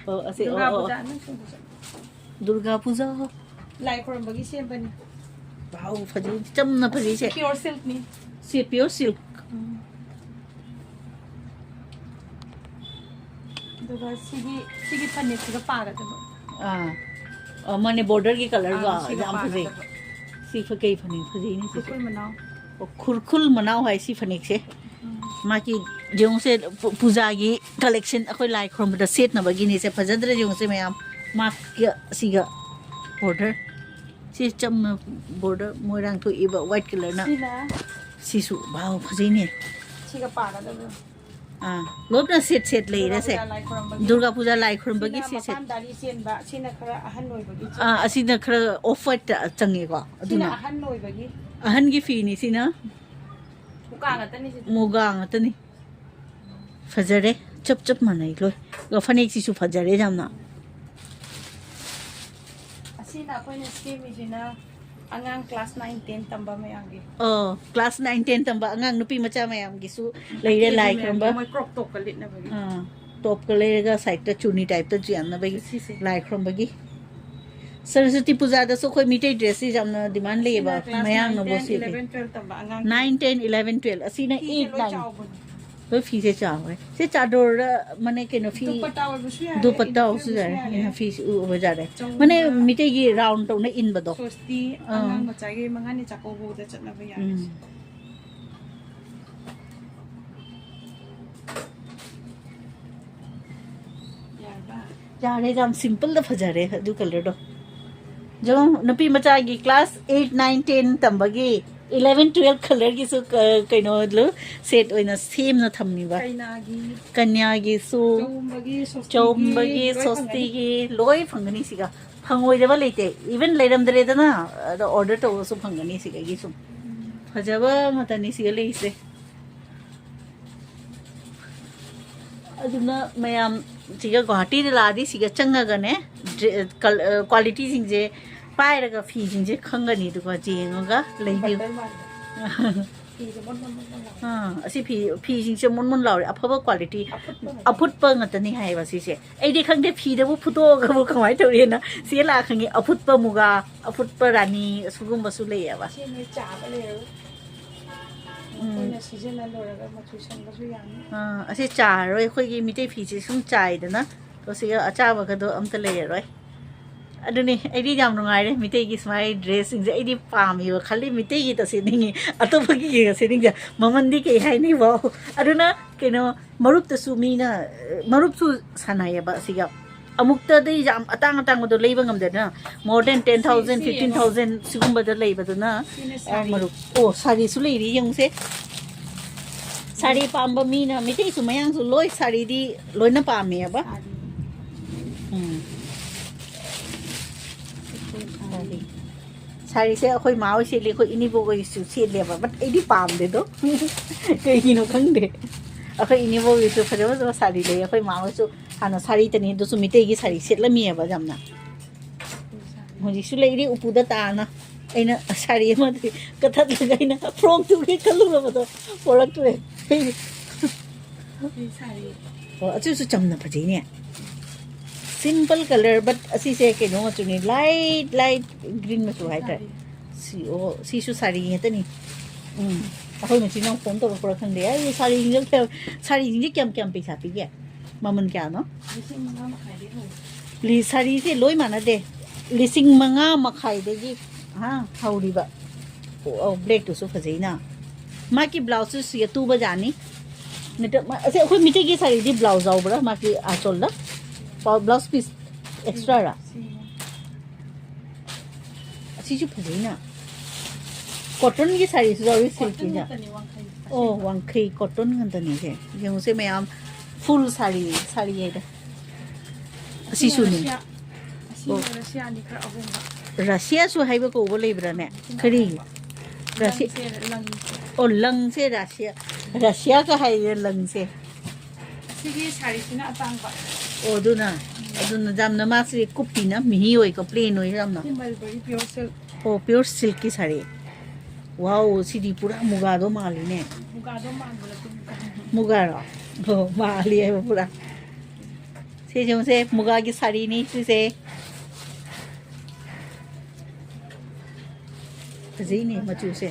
ꯑꯣ, ꯑꯁꯤ, ꯑꯣ, ꯗꯨꯔꯒꯥ ꯑꯣ, ꯑꯣ. ꯄꯨꯖꯥ, ꯅꯪ ꯁꯣꯝꯗ ꯆꯠꯂꯣ. ꯗꯨꯔꯒꯥ ꯄꯨꯖꯥ. ꯂꯥꯏ ꯈꯨꯔꯝꯕꯒꯤ ꯁꯦꯝꯕꯅꯤ. ꯋꯥꯎ, ꯐꯖꯩ, ꯆꯝꯅ ꯐꯖꯩꯁꯦ. Pure silkꯅꯤ. ꯁꯤ pure silk. ꯑꯗꯨꯒ ꯁꯤꯒꯤ, ꯁꯤꯒꯤ ꯐꯅꯦꯛꯁꯤꯒ ꯄꯥꯒꯗꯕ. ꯑꯥ, ꯑ, ꯃꯥꯅꯦ, ꯕꯣꯔꯗꯔꯒꯤ ꯀꯂꯔꯒ ꯑꯥ, ꯁꯤꯒ ꯌꯥꯝ ꯐꯖꯩ. ꯄꯥꯒꯗꯕ. ꯁꯤ ꯐ- ꯀꯩ ꯐꯅꯦꯛ ꯐꯖꯩꯅꯦ ꯁꯤꯁꯦ. ꯈꯨꯔꯈꯨꯜ ꯃꯅꯥꯎ. ꯑꯣ, ꯈꯨꯔꯈꯨꯜ ꯃꯅꯥꯎ ꯍꯥꯏ ꯁꯤ ꯐꯅꯦꯛꯁꯦ. ꯃꯥꯒꯤ ꯌꯦꯡꯉꯨꯁꯦ, ꯄꯨ- ꯄꯨꯖꯥꯒꯤ ꯀꯂꯦꯛꯁꯟ, ꯑꯩꯈꯣꯏ ꯂꯥꯏ ꯈꯨꯔꯨꯝꯕꯗ ꯁꯦꯠꯅꯕꯒꯤꯅꯦꯁꯦ. ꯐꯖꯗ꯭ꯔꯥ ꯌꯦꯡꯉꯨꯁꯦ ꯃꯌꯥꯝ. ꯃꯥꯒ ꯁꯤꯒ ꯕꯣꯔꯗꯔ. ꯇꯦ ꯆꯝꯅ border ꯃꯣꯏꯔꯥꯡ ꯊꯣꯛꯏꯕ white colourꯅ꯫ ꯁꯤꯅ ꯁꯤꯁꯨ ꯚꯥꯎ ꯐꯖꯩꯅꯦ꯫ ꯁꯤꯒ ꯄꯥꯒꯗꯕ꯫ ꯑꯥ, ꯂꯣꯞꯅ set set ꯂꯩꯔꯁꯦ꯫ ꯂꯥꯏ ꯈꯨꯔꯝꯕꯒꯤ꯫ ꯗꯨꯔꯒꯥ ꯄꯨꯖꯥ ꯂꯥꯏ ꯈꯨꯔꯨꯝꯕꯒꯤ ꯁꯤꯅ ꯁꯤ set꯫ ꯃꯄꯥꯟ ꯗꯥꯔꯤ ꯆꯦꯟꯕ, ꯁꯤꯅ ꯈꯔ ꯑꯍꯟ ꯑꯣꯏꯕꯒꯤ ꯆꯦꯟꯕ꯫ ꯑꯥ, ꯑꯁꯤꯅ ꯈꯔ off whiteꯇ ꯆꯪꯉꯦꯀꯣ꯫ ꯁꯤꯅ ꯑꯗꯨꯅ ꯑꯍꯟ ꯑꯣꯏꯕꯒꯤ꯫ ꯑꯍꯟꯒꯤ ꯐꯤꯅꯤ ꯁꯤꯅ꯫ ꯃꯨꯀꯥ ꯉꯥꯛꯇꯅꯤ ꯁꯤꯗꯤ꯫ ꯃꯨꯒꯥ ꯉꯥꯛꯇꯅꯤ꯫ ꯐꯖꯔꯦ꯫ ꯆꯞ ꯆꯞ ꯃꯥꯟꯅꯩ ꯂꯣꯏ꯫ ꯑꯗꯨꯒ ꯐꯅꯦꯛꯁꯤꯁꯨ ꯐꯖꯔꯦ ꯌꯥꯝꯅ꯫ ꯑꯁꯤꯅ ꯑꯩꯈꯣꯏꯅ ꯁꯦꯝꯃꯤꯁꯤꯅ ꯑꯉꯥꯡ class nine ten ꯇꯝꯕ ꯃꯌꯥꯝꯒꯤ꯫ ꯑꯣ, class nine ten ꯇꯝꯕ ꯑꯉꯥꯡ ꯅꯨꯄꯤ ꯃꯆꯥ ꯃꯌꯥꯝꯒꯤꯁꯨ ꯂꯩꯔꯦ ꯂꯥꯏ ꯈꯨꯔꯨꯝꯕ꯫ ꯃꯣꯏ crop topꯀ ꯂꯤꯠꯅꯕꯒꯤ꯫ ꯑꯥ, topꯀ ꯂꯩꯔꯒ sideꯇ ꯆꯨꯅꯤ typeꯇ ꯌꯥꯟꯅꯕꯒꯤ ꯁꯤꯁꯦ꯫ ꯂꯥꯏ ꯈꯨꯔꯨꯝꯕꯒꯤ꯫ ꯁꯔꯁꯋꯇꯤ ꯄꯨꯖꯥꯗꯁꯨ ꯑꯩꯈꯣꯏ ꯃꯤꯇꯩ dressꯁꯤ ꯌꯥꯝꯅ demand ꯂꯩꯌꯦꯕ꯫ ꯁꯤꯅ class ꯃꯌꯥꯡꯅꯕꯨ nine ten, ꯁꯦꯠꯂꯤ꯫ eleven twelve ꯇꯝꯕ ꯑꯉꯥꯡ꯫ Nine ten eleven twelve꯫ ꯑꯁꯤꯅ ꯐꯤꯁꯦ eight ꯂꯣꯏ nine꯫ ꯆꯥꯎꯕꯅꯦ꯫ ꯍꯣꯏ, ꯐꯤꯁꯦ ꯆꯥꯎꯔꯦ꯫ ꯁꯤ ꯆꯥꯗꯣꯔ ꯃꯅꯦ ꯀꯩꯅꯣ ꯐꯤ꯫ ꯗꯨꯄꯠꯇꯥ ꯑꯣꯏꯕꯁꯨ ꯌꯥꯔꯦ, ꯗꯨꯄꯠꯇꯥ inner ꯑꯣꯏꯕꯁꯨ wear ꯌꯥꯔꯦ꯫ ꯑꯣꯏꯕꯁꯨ ꯌꯥꯔꯦ꯫ Inner ꯐꯤꯁꯤ ꯎ ꯑꯣꯏꯕ ꯌꯥꯔꯦ꯫ ꯆꯧꯕ꯫ ꯃꯅꯦ ꯃꯤꯇꯩꯒꯤ round ꯇꯧꯅ ꯏꯟꯕꯗꯣ꯫ ꯁ꯭ꯋꯁꯇꯤ ꯑꯥ꯫ ꯑꯉꯥꯡ ꯃꯆꯥꯒꯤ ꯃꯉꯥꯅꯤ ꯆꯥꯛꯀꯧꯕꯗ ꯆꯠꯅꯕ ꯌꯥꯔꯦ꯫ ꯎꯝ꯫ ꯌꯥꯔꯕ? ꯌꯥꯔꯦ, ꯌꯥꯝ simpleꯗ ꯐꯖꯔꯦ ꯑꯗꯨ colourꯗꯣ꯫ ꯌꯦꯡꯉꯣ, ꯅꯨꯄꯤ ꯃꯆꯥꯒꯤ class eight nine ten ꯇꯝꯕꯒꯤ eleven twelve colourꯒꯤꯁꯨ ꯀ-, ꯀꯩꯅꯣ ꯂꯣꯏ set ꯑꯣꯏꯅ ꯁꯦꯝꯅ ꯊꯝꯃꯤꯕ꯫ ꯀꯩꯅꯥꯒꯤ, ꯀꯟꯌꯥꯒꯤ ꯁꯨ, ꯆꯧꯕꯒꯤ, ꯁ꯭ꯋꯁꯇꯤꯒꯤ, ꯆꯧꯕꯒꯤ, ꯂꯣꯏ ꯐꯪꯒꯅꯤ꯫ ꯁ꯭ꯋꯁꯇꯤꯒꯤ ꯂꯣꯏ ꯐꯪꯒꯅꯤ ꯁꯤꯒ꯫ ꯐꯪꯉꯣꯏꯗꯕ ꯂꯩꯇꯦ꯫ Even ꯂꯩꯔꯝꯗ꯭ꯔꯦꯗꯅ, ꯑꯗ order ꯇꯧꯔꯁꯨ ꯐꯪꯒꯅꯤ ꯁꯤꯗꯒꯤ ꯁꯨꯝ꯫ ꯐꯖꯕ ꯉꯥꯛꯇꯅꯤ ꯁꯤꯒ ꯂꯩꯔꯤꯁꯦ꯫ ꯑꯗꯨꯅ ꯃꯌꯥꯝ ꯁꯤꯒ ꯒꯨꯋꯥꯍꯥꯇꯤꯗ ꯂꯥꯛꯑꯗꯤ ꯁꯤꯒ ꯆꯪꯉꯒꯅꯦ, ꯗ꯭ꯔꯦ-, ꯀꯜ-, ꯑ, qualityꯁꯤꯡꯁꯦ ꯄꯥꯏꯔꯒ ꯐꯤꯁꯤꯡꯁꯦ ꯈꯪꯒꯅꯤ, ꯑꯗꯨꯒ ꯌꯦꯡꯉꯒ ꯂꯩꯕꯤꯌꯨ꯫ ꯕꯟꯗꯜ ꯃꯥꯟꯕ꯫ ꯐꯤꯁꯦ ꯃꯣꯟ ꯃꯣꯟ ꯃꯣꯟ ꯃꯣꯟ ꯂꯥꯎꯕ꯫ ꯑꯥ, ꯑꯁꯤ ꯐꯤ, ꯐꯤꯁꯤꯡꯁꯦ ꯃꯣꯟ ꯃꯣꯟ ꯂꯥꯎꯔꯦ, ꯑꯐꯕ quality, ꯑꯐꯨꯠꯄ ꯉꯥꯛꯇꯅꯤ꯫ ꯑꯐꯨꯠꯄ ꯉꯥꯛꯇꯅꯤ ꯍꯥꯏꯌꯦꯕ ꯁꯤꯁꯦ꯫ ꯑꯩꯗꯤ ꯈꯪꯗꯦ, ꯐꯤꯗꯕꯨ ꯐꯨꯠꯇꯣꯛꯑꯒꯕꯨ ꯀꯃꯥꯏꯅ ꯇꯧꯔꯤꯅ ꯁꯤ ꯂꯥꯛꯈꯪꯉꯤ꯫ ꯑꯐꯨꯠꯄ ꯃꯨꯒꯥ, ꯑꯐꯨꯠꯄ ꯔꯥꯅꯤ, ꯑꯁꯤꯒꯨꯝꯕꯁꯨ ꯂꯩꯌꯦꯕ꯫ ꯁꯤ ꯅꯣꯏ ꯆꯥꯕ ꯂꯩꯔꯣꯏ꯫ ꯎꯝ꯫ ꯑꯩꯈꯣꯏꯅ ꯁꯤꯖꯤꯟꯅ ꯂꯣꯏꯔꯒ ꯃꯆꯨ ꯁꯪꯕꯁꯨ ꯌꯥꯅꯤ꯫ ꯑꯥ, ꯑꯁꯤ ꯆꯥꯔꯔꯣꯏ꯫ ꯑꯩꯈꯣꯏꯒꯤ ꯃꯤꯇꯩ ꯐꯤꯁꯦ ꯁꯨꯝ ꯆꯥꯏꯗꯅ, ꯑꯗꯣ ꯁꯤꯒ ꯑꯆꯥꯕꯒꯗꯣ ꯑꯝꯇ ꯂꯩꯔꯔꯣꯏ꯫ ꯑꯗꯨꯅꯤ, ꯑꯩꯗꯤ ꯌꯥꯝ ꯅꯨꯡꯉꯥꯏꯔꯦ ꯃꯤꯇꯩꯒꯤ ꯁꯨꯃꯥꯏꯅ dressꯁꯤꯡꯁꯦ꯫ ꯑꯩꯗꯤ ꯄꯥꯝꯃꯦꯕ, ꯈꯜꯂꯤ ꯃꯤꯇꯩꯒꯤꯗ ꯁꯦꯠꯅꯤꯡꯉꯤ, ꯑꯇꯣꯞꯄꯒꯤ ꯌꯦꯡꯉ ꯁꯦꯠꯅꯤꯡꯗꯦ꯫ ꯃꯃꯟꯗꯤ ꯀꯩ ꯍꯥꯏꯅꯤꯕꯣ? ꯑꯗꯨꯅ ꯀꯩꯅꯣ, ꯃꯔꯨꯞꯇꯁꯨ ꯃꯤꯅ, ꯃꯔꯨꯞꯁꯨ ꯁꯥꯟꯅꯩꯌꯦꯕ ꯑꯁꯤꯒ꯫ ꯑꯃꯨꯛꯇꯗꯤ ꯌꯥꯝ ꯑꯇꯥꯡ ꯑꯇꯥꯡꯕꯗꯣ ꯂꯩꯕ ꯉꯝꯗꯦꯗꯅ, more than ten thousand, ꯁꯤ, ꯁꯤ ꯌꯦꯡꯉꯣ꯫ Fifteen thousand ꯁꯤꯒꯨꯝꯕꯗ ꯂꯩꯕꯗꯨꯅ, ꯁꯤꯅ ꯑ, ꯁꯥꯔꯤ꯫ ꯃꯔꯨꯞ꯫ ꯑꯣ, ꯁꯥꯔꯤꯁꯨ ꯂꯩꯔꯤ, ꯌꯦꯡꯉꯨꯁꯦ꯫ ꯁꯥꯔꯤ ꯄꯥꯝꯕ ꯃꯤꯅ, ꯃꯩꯇꯩꯁꯨ ꯃꯌꯥꯡꯁꯨ ꯂꯣꯏ ꯁꯥꯔꯤꯗꯤ ꯂꯣꯏꯅ ꯄꯥꯝꯃꯦꯕ꯫ ꯁꯥꯔꯤ꯫ ꯎꯝ꯫ ꯁꯥꯔꯤ꯫ ꯁꯥꯔꯤꯁꯦ ꯑꯩꯈꯣꯏ ꯃꯥ ꯍꯣꯏ ꯁꯦꯠꯂꯤ, ꯑꯩꯈꯣꯏ ꯏꯅꯦꯕꯣꯛ ꯍꯣꯏꯁꯨ ꯁꯦꯠꯂꯦꯕ, but ꯑꯩꯗꯤ ꯄꯥꯝꯗꯦꯗꯣ꯫ ꯀꯩꯒꯤꯅꯣ ꯈꯪꯗꯦ꯫ ꯑꯩꯈꯣꯏ ꯏꯅꯦꯕꯣꯛ ꯍꯣꯏꯁꯨ ꯐꯖ ꯐꯖꯕ ꯁꯥꯔꯤ ꯂꯩ, ꯑꯩꯈꯣꯏ ꯃꯥ ꯍꯣꯏꯁꯨ ꯍꯥꯟꯅ ꯁꯥꯔꯤ ꯇꯅꯤ, ꯑꯗꯨꯁꯨ ꯃꯤꯇꯩꯒꯤ ꯁꯥꯔꯤ ꯁꯦꯠꯂꯝꯃꯤꯑꯕ ꯌꯥꯝꯅ꯫ ꯍꯧꯖꯤꯛꯁꯨ ꯂꯩꯔꯤ ꯎꯄꯨꯗ ꯇꯥꯅ꯫ ꯑꯩꯅ ꯁꯥꯔꯤ ꯑꯃꯗꯤ ꯀꯠꯊꯠꯂꯒ ꯑꯩꯅ ꯐ꯭ꯔꯣꯛꯇꯨꯒꯤ ꯈꯜꯂꯨꯔꯕꯗꯣ ꯄꯣꯔꯛꯇ꯭ꯔꯦ꯫ ꯁꯤ ꯁꯥꯔꯤ꯫ ꯑꯣ, ꯑꯗꯨꯁꯨ ꯆꯝꯅ ꯐꯖꯩꯅꯦ꯫ Simple colour, but ꯑꯁꯤꯁꯦ ꯀꯩꯅꯣ ꯃꯆꯨꯅꯤ, light, light green ꯃꯆꯨ ꯍꯥꯏꯇꯥꯔꯦ꯫ ꯁꯥꯔꯤ꯫ ꯁꯤ, ꯑꯣ, ꯁꯤꯁꯨ ꯁꯥꯔꯤ ꯉꯥꯛꯇꯅꯤ꯫ ꯎꯝ, ꯑꯩꯈꯣꯏ ꯃꯆꯤꯟ ꯃꯅꯥꯎ ꯐꯣꯟ ꯇꯧꯔꯛꯄ꯭ꯔꯥ ꯈꯪꯗꯦ꯫ ꯑꯩ ꯁꯥꯔꯤꯁꯤꯡꯁꯦ ꯀꯌꯥ-, ꯁꯥꯔꯤꯁꯤꯡꯁꯦ ꯀꯌꯥꯝ, ꯀꯌꯥꯝ ꯄꯩꯁꯥ ꯄꯤꯒꯦ? ꯃꯃꯜ ꯀꯌꯥꯅꯣ? ꯂꯤꯁꯤꯡ ꯃꯉꯥ ꯃꯈꯥꯏꯗꯩ ꯍꯧꯋꯦ꯫ ꯂꯤ-, ꯁꯥꯔꯤꯁꯦ ꯂꯣꯏ ꯃꯥꯟꯅꯗꯦ꯫ ꯂꯤꯁꯤꯡ ꯃꯉꯥ ꯃꯈꯥꯏꯗꯒꯤ, ꯑꯍꯥ, ꯍꯧꯔꯤꯕ꯫ ꯑꯣ, ꯑꯣ, blackꯇꯨꯁꯨ ꯐꯖꯩꯅ꯫ ꯃꯥꯒꯤ ꯕ꯭ꯂꯥꯎꯁꯁꯨ ꯁꯤ ꯑꯇꯨꯕ ꯖꯥꯠꯅꯤ꯫ ꯅꯠꯇ꯭ꯔ-, ꯃꯥ-, ꯑꯁꯤ ꯑꯩꯈꯣꯏ ꯃꯤꯇꯩꯒꯤ ꯁꯥꯔꯤꯗꯤ ꯕ꯭ꯂꯥꯎꯁ ꯌꯥꯎꯕ꯭ꯔꯥ? ꯃꯥꯒꯤ ꯑꯥꯆꯣꯜꯗ? Blouse piece extraꯔꯥ? ꯁꯤ꯫ ꯑꯁꯤꯁꯨ ꯐꯖꯩꯅ꯫ Cottonꯒꯤ ꯁꯥꯔꯤꯁꯨ ꯌꯥꯎꯏ, cotton silkꯀꯤꯁꯦ꯫ ꯉꯥꯛꯇꯅꯤ, ꯋꯥꯡꯈꯩ ꯑꯣ, ꯑꯁꯦꯡꯕ꯫ ꯋꯥꯡꯈꯩ cotton ꯉꯥꯛꯇꯅꯤꯁꯦ꯫ ꯌꯦꯡꯉꯨꯁꯦ ꯃꯌꯥꯝ, full ꯁꯥꯔꯤ, ꯁꯥꯔꯤ ꯍꯥꯏꯗ꯫ ꯑꯁꯤꯁꯨꯅꯦ꯫ ꯔꯁꯤꯌꯥ꯫ ꯑꯁꯤ ꯑꯣ꯫ ꯔꯁꯤꯌꯥꯅꯤ ꯈꯔ ꯑꯍꯣꯡꯕ꯫ ꯔꯁꯤꯌꯥꯁꯨ ꯍꯥꯏꯕ ꯀꯧꯕ ꯂꯩꯕ꯭ꯔꯥꯅꯦ? ꯁꯤꯅ ꯀꯔꯤ? ꯑꯍꯣꯡꯕ꯫ ꯔꯁꯤ-, ꯂꯪꯁꯦ, ꯂꯪꯁꯦ꯫ ꯑꯣ, ꯂꯪꯁꯦ ꯔꯁꯤꯌꯥ꯫ ꯔꯁꯤꯌꯥꯒ ꯍꯥꯏꯔꯦ ꯂꯪꯁꯦ꯫ ꯑꯁꯤꯒꯤ ꯁꯥꯔꯤꯁꯤꯅ ꯑꯇꯥꯡꯕ꯫ ꯑꯣ, ꯑꯗꯨꯅ, ꯑꯗꯨꯅ ꯌꯥꯝꯅ ꯃꯥꯁꯦ ꯀꯨꯞꯄꯤꯅ ꯃꯤꯍꯤ ꯑꯣꯏꯀꯣ, plain ꯑꯣꯏ ꯌꯥꯝꯅ꯫ ꯁꯤ mulberry pure silk꯫ ꯑꯣ, pure silkꯀꯤ ꯁꯥꯔꯤ꯫ Wow, ꯁꯤꯗꯤ ꯄꯨꯔꯥ ꯃꯨꯒꯥꯗꯣ ꯃꯥꯜꯂꯤꯅꯦ꯫ ꯃꯨꯒꯥꯗꯣ ꯃꯥꯟꯕ ꯅꯠꯇꯦ, ꯃꯨꯒꯥ꯫ ꯃꯨꯒꯥꯔꯣ? ꯑꯣ, ꯃꯥꯜꯂꯤ ꯍꯥꯏꯕ ꯄꯨꯔꯥ꯫ ꯁꯤ ꯌꯦꯡꯉꯨꯁꯦ, ꯃꯨꯒꯥꯒꯤ ꯁꯥꯔꯤꯅꯤ ꯁꯤꯁꯦ꯫ ꯐꯖꯩꯅꯦ ꯃꯆꯨꯁꯦ꯫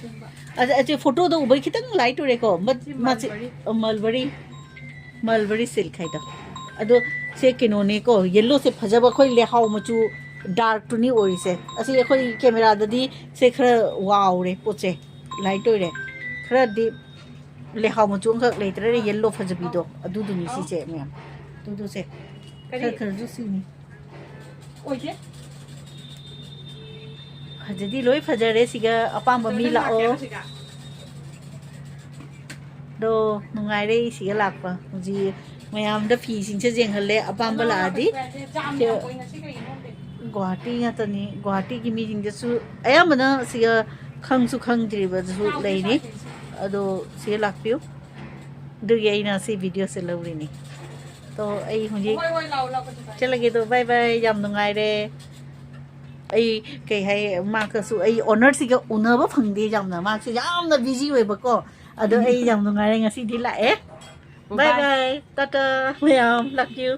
ꯑꯗ, ꯑꯁꯤ photoꯗ ꯎꯕꯩ ꯈꯤꯇꯪ light ꯑꯣꯏꯔꯦꯀꯣ꯫ ꯃꯠ-, ꯁꯤ ꯃꯥꯁꯤ, mulberry꯫ ꯑ, mulberry꯫ Mulberry silk ꯍꯥꯏꯗꯣ꯫ ꯑꯗꯣ ꯁꯦ ꯀꯩꯅꯣꯅꯦꯀꯣ, yellowꯁꯦ ꯐꯖꯕ, ꯑꯩꯈꯣꯏ ꯂꯩꯍꯥꯎ ꯃꯆꯨ darkꯇꯨꯅꯤ ꯑꯣꯏꯔꯤꯁꯦ꯫ ꯑꯁꯤ ꯑꯩꯈꯣꯏ cameraꯗꯗꯤ ꯁꯦ ꯈꯔ ꯋꯥꯎꯔꯦ ꯄꯣꯠꯁꯦ, light ꯑꯣꯏꯔꯦ꯫ ꯈꯔꯗꯤ ꯂꯩꯍꯥꯎ ꯃꯆꯨ ꯑꯃꯈꯛ ꯂꯩꯇ꯭ꯔꯅꯦ, yellow ꯐꯖꯕꯤꯗꯣ, ꯑꯗꯨꯗꯨꯅꯤ ꯁꯤꯁꯦ ꯃꯌꯥꯝ꯫ ꯑꯗꯨꯗꯨꯁꯦ꯫ ꯀꯔꯤ? ꯈꯔ ꯈꯔꯁꯨ ꯁꯤꯅꯤ꯫ ꯑꯣꯏꯗꯦ꯫ ꯐꯖꯗꯤ ꯂꯣꯏ ꯐꯖꯔꯦ꯫ ꯁꯤꯒ ꯑꯄꯥꯝꯕ ꯃꯤ ꯅꯪ ꯂꯥꯛꯑꯣ꯫ ꯂꯥꯛꯀꯦꯔꯣ ꯁꯤꯒ? ꯑꯗꯣ ꯅꯨꯡꯉꯥꯏꯔꯦ ꯁꯤꯒ ꯂꯥꯛꯄ꯫ ꯍꯧꯖꯤꯛ ꯃꯌꯥꯝꯗ ꯐꯤꯁꯤꯡꯁꯦ ꯌꯦꯡꯍꯜꯂꯦ꯫ ꯑꯄꯥꯝꯕ ꯂꯥꯛꯑꯗꯤ ꯖꯥꯝ ꯌꯥꯝ ꯑꯣꯏ ꯉꯁꯤ ꯀꯩꯒꯤꯅꯣ ꯈꯪꯗꯦ꯫ ꯒꯨꯍꯥꯇꯤ ꯉꯥꯛꯇꯅꯤ꯫ ꯒꯨꯍꯥꯇꯤꯒꯤ ꯃꯤꯁꯤꯡꯗꯁꯨ ꯑꯌꯥꯝꯕꯅ ꯁꯤꯒ ꯈꯪꯁꯨ ꯈꯪꯗ꯭ꯔꯤꯕꯁꯨ ꯂꯩꯅꯤ꯫ ꯑꯗꯣ ꯁꯤꯒ ꯂꯥꯛꯄꯤꯌꯨ꯫ ꯑꯗꯨꯒꯤ ꯑꯩꯅ ꯁꯤ ꯚꯤꯗꯤꯑꯣꯁꯦ ꯂꯧꯔꯤꯅꯤ꯫ ꯇꯣ ꯑꯩ ꯍꯧꯖꯤꯛ ꯍꯣꯏ ꯍꯣꯏ ꯂꯥꯛꯑꯣ ꯂꯥꯛꯑꯣ ꯀꯩꯁꯨ ꯀꯥꯏꯗꯦ꯫ ꯆꯠꯂꯒꯦ꯫ ꯑꯗꯣ ꯕꯥꯏ ꯕꯥꯏ꯫ ꯌꯥꯝ ꯅꯨꯡꯉꯥꯏꯔꯦ꯫ ꯑꯩ ꯀꯩ ꯍꯥꯏ ꯃꯥꯒꯁꯨ ꯑꯩ ꯑꯣꯅꯔꯁꯤꯒ ꯎꯅꯕ ꯐꯪꯗꯦ꯫ ꯌꯥꯝꯅ ꯃꯥꯁꯦ ꯌꯥꯝꯅ ꯕꯤꯖꯤ ꯑꯣꯏꯕꯀꯣ꯫ ꯑꯗꯣ ꯑꯩ ꯌꯥꯝ ꯅꯨꯡꯉꯥꯏꯔꯦ ꯉꯁꯤꯗꯤ ꯂꯥꯛꯑꯦ꯫ ꯕꯥꯏ Bye. ꯕꯥꯏ꯫ ꯇꯥꯇꯥ꯫ ꯃꯌꯥꯝ ꯂꯥꯛꯄꯤꯌꯨ꯫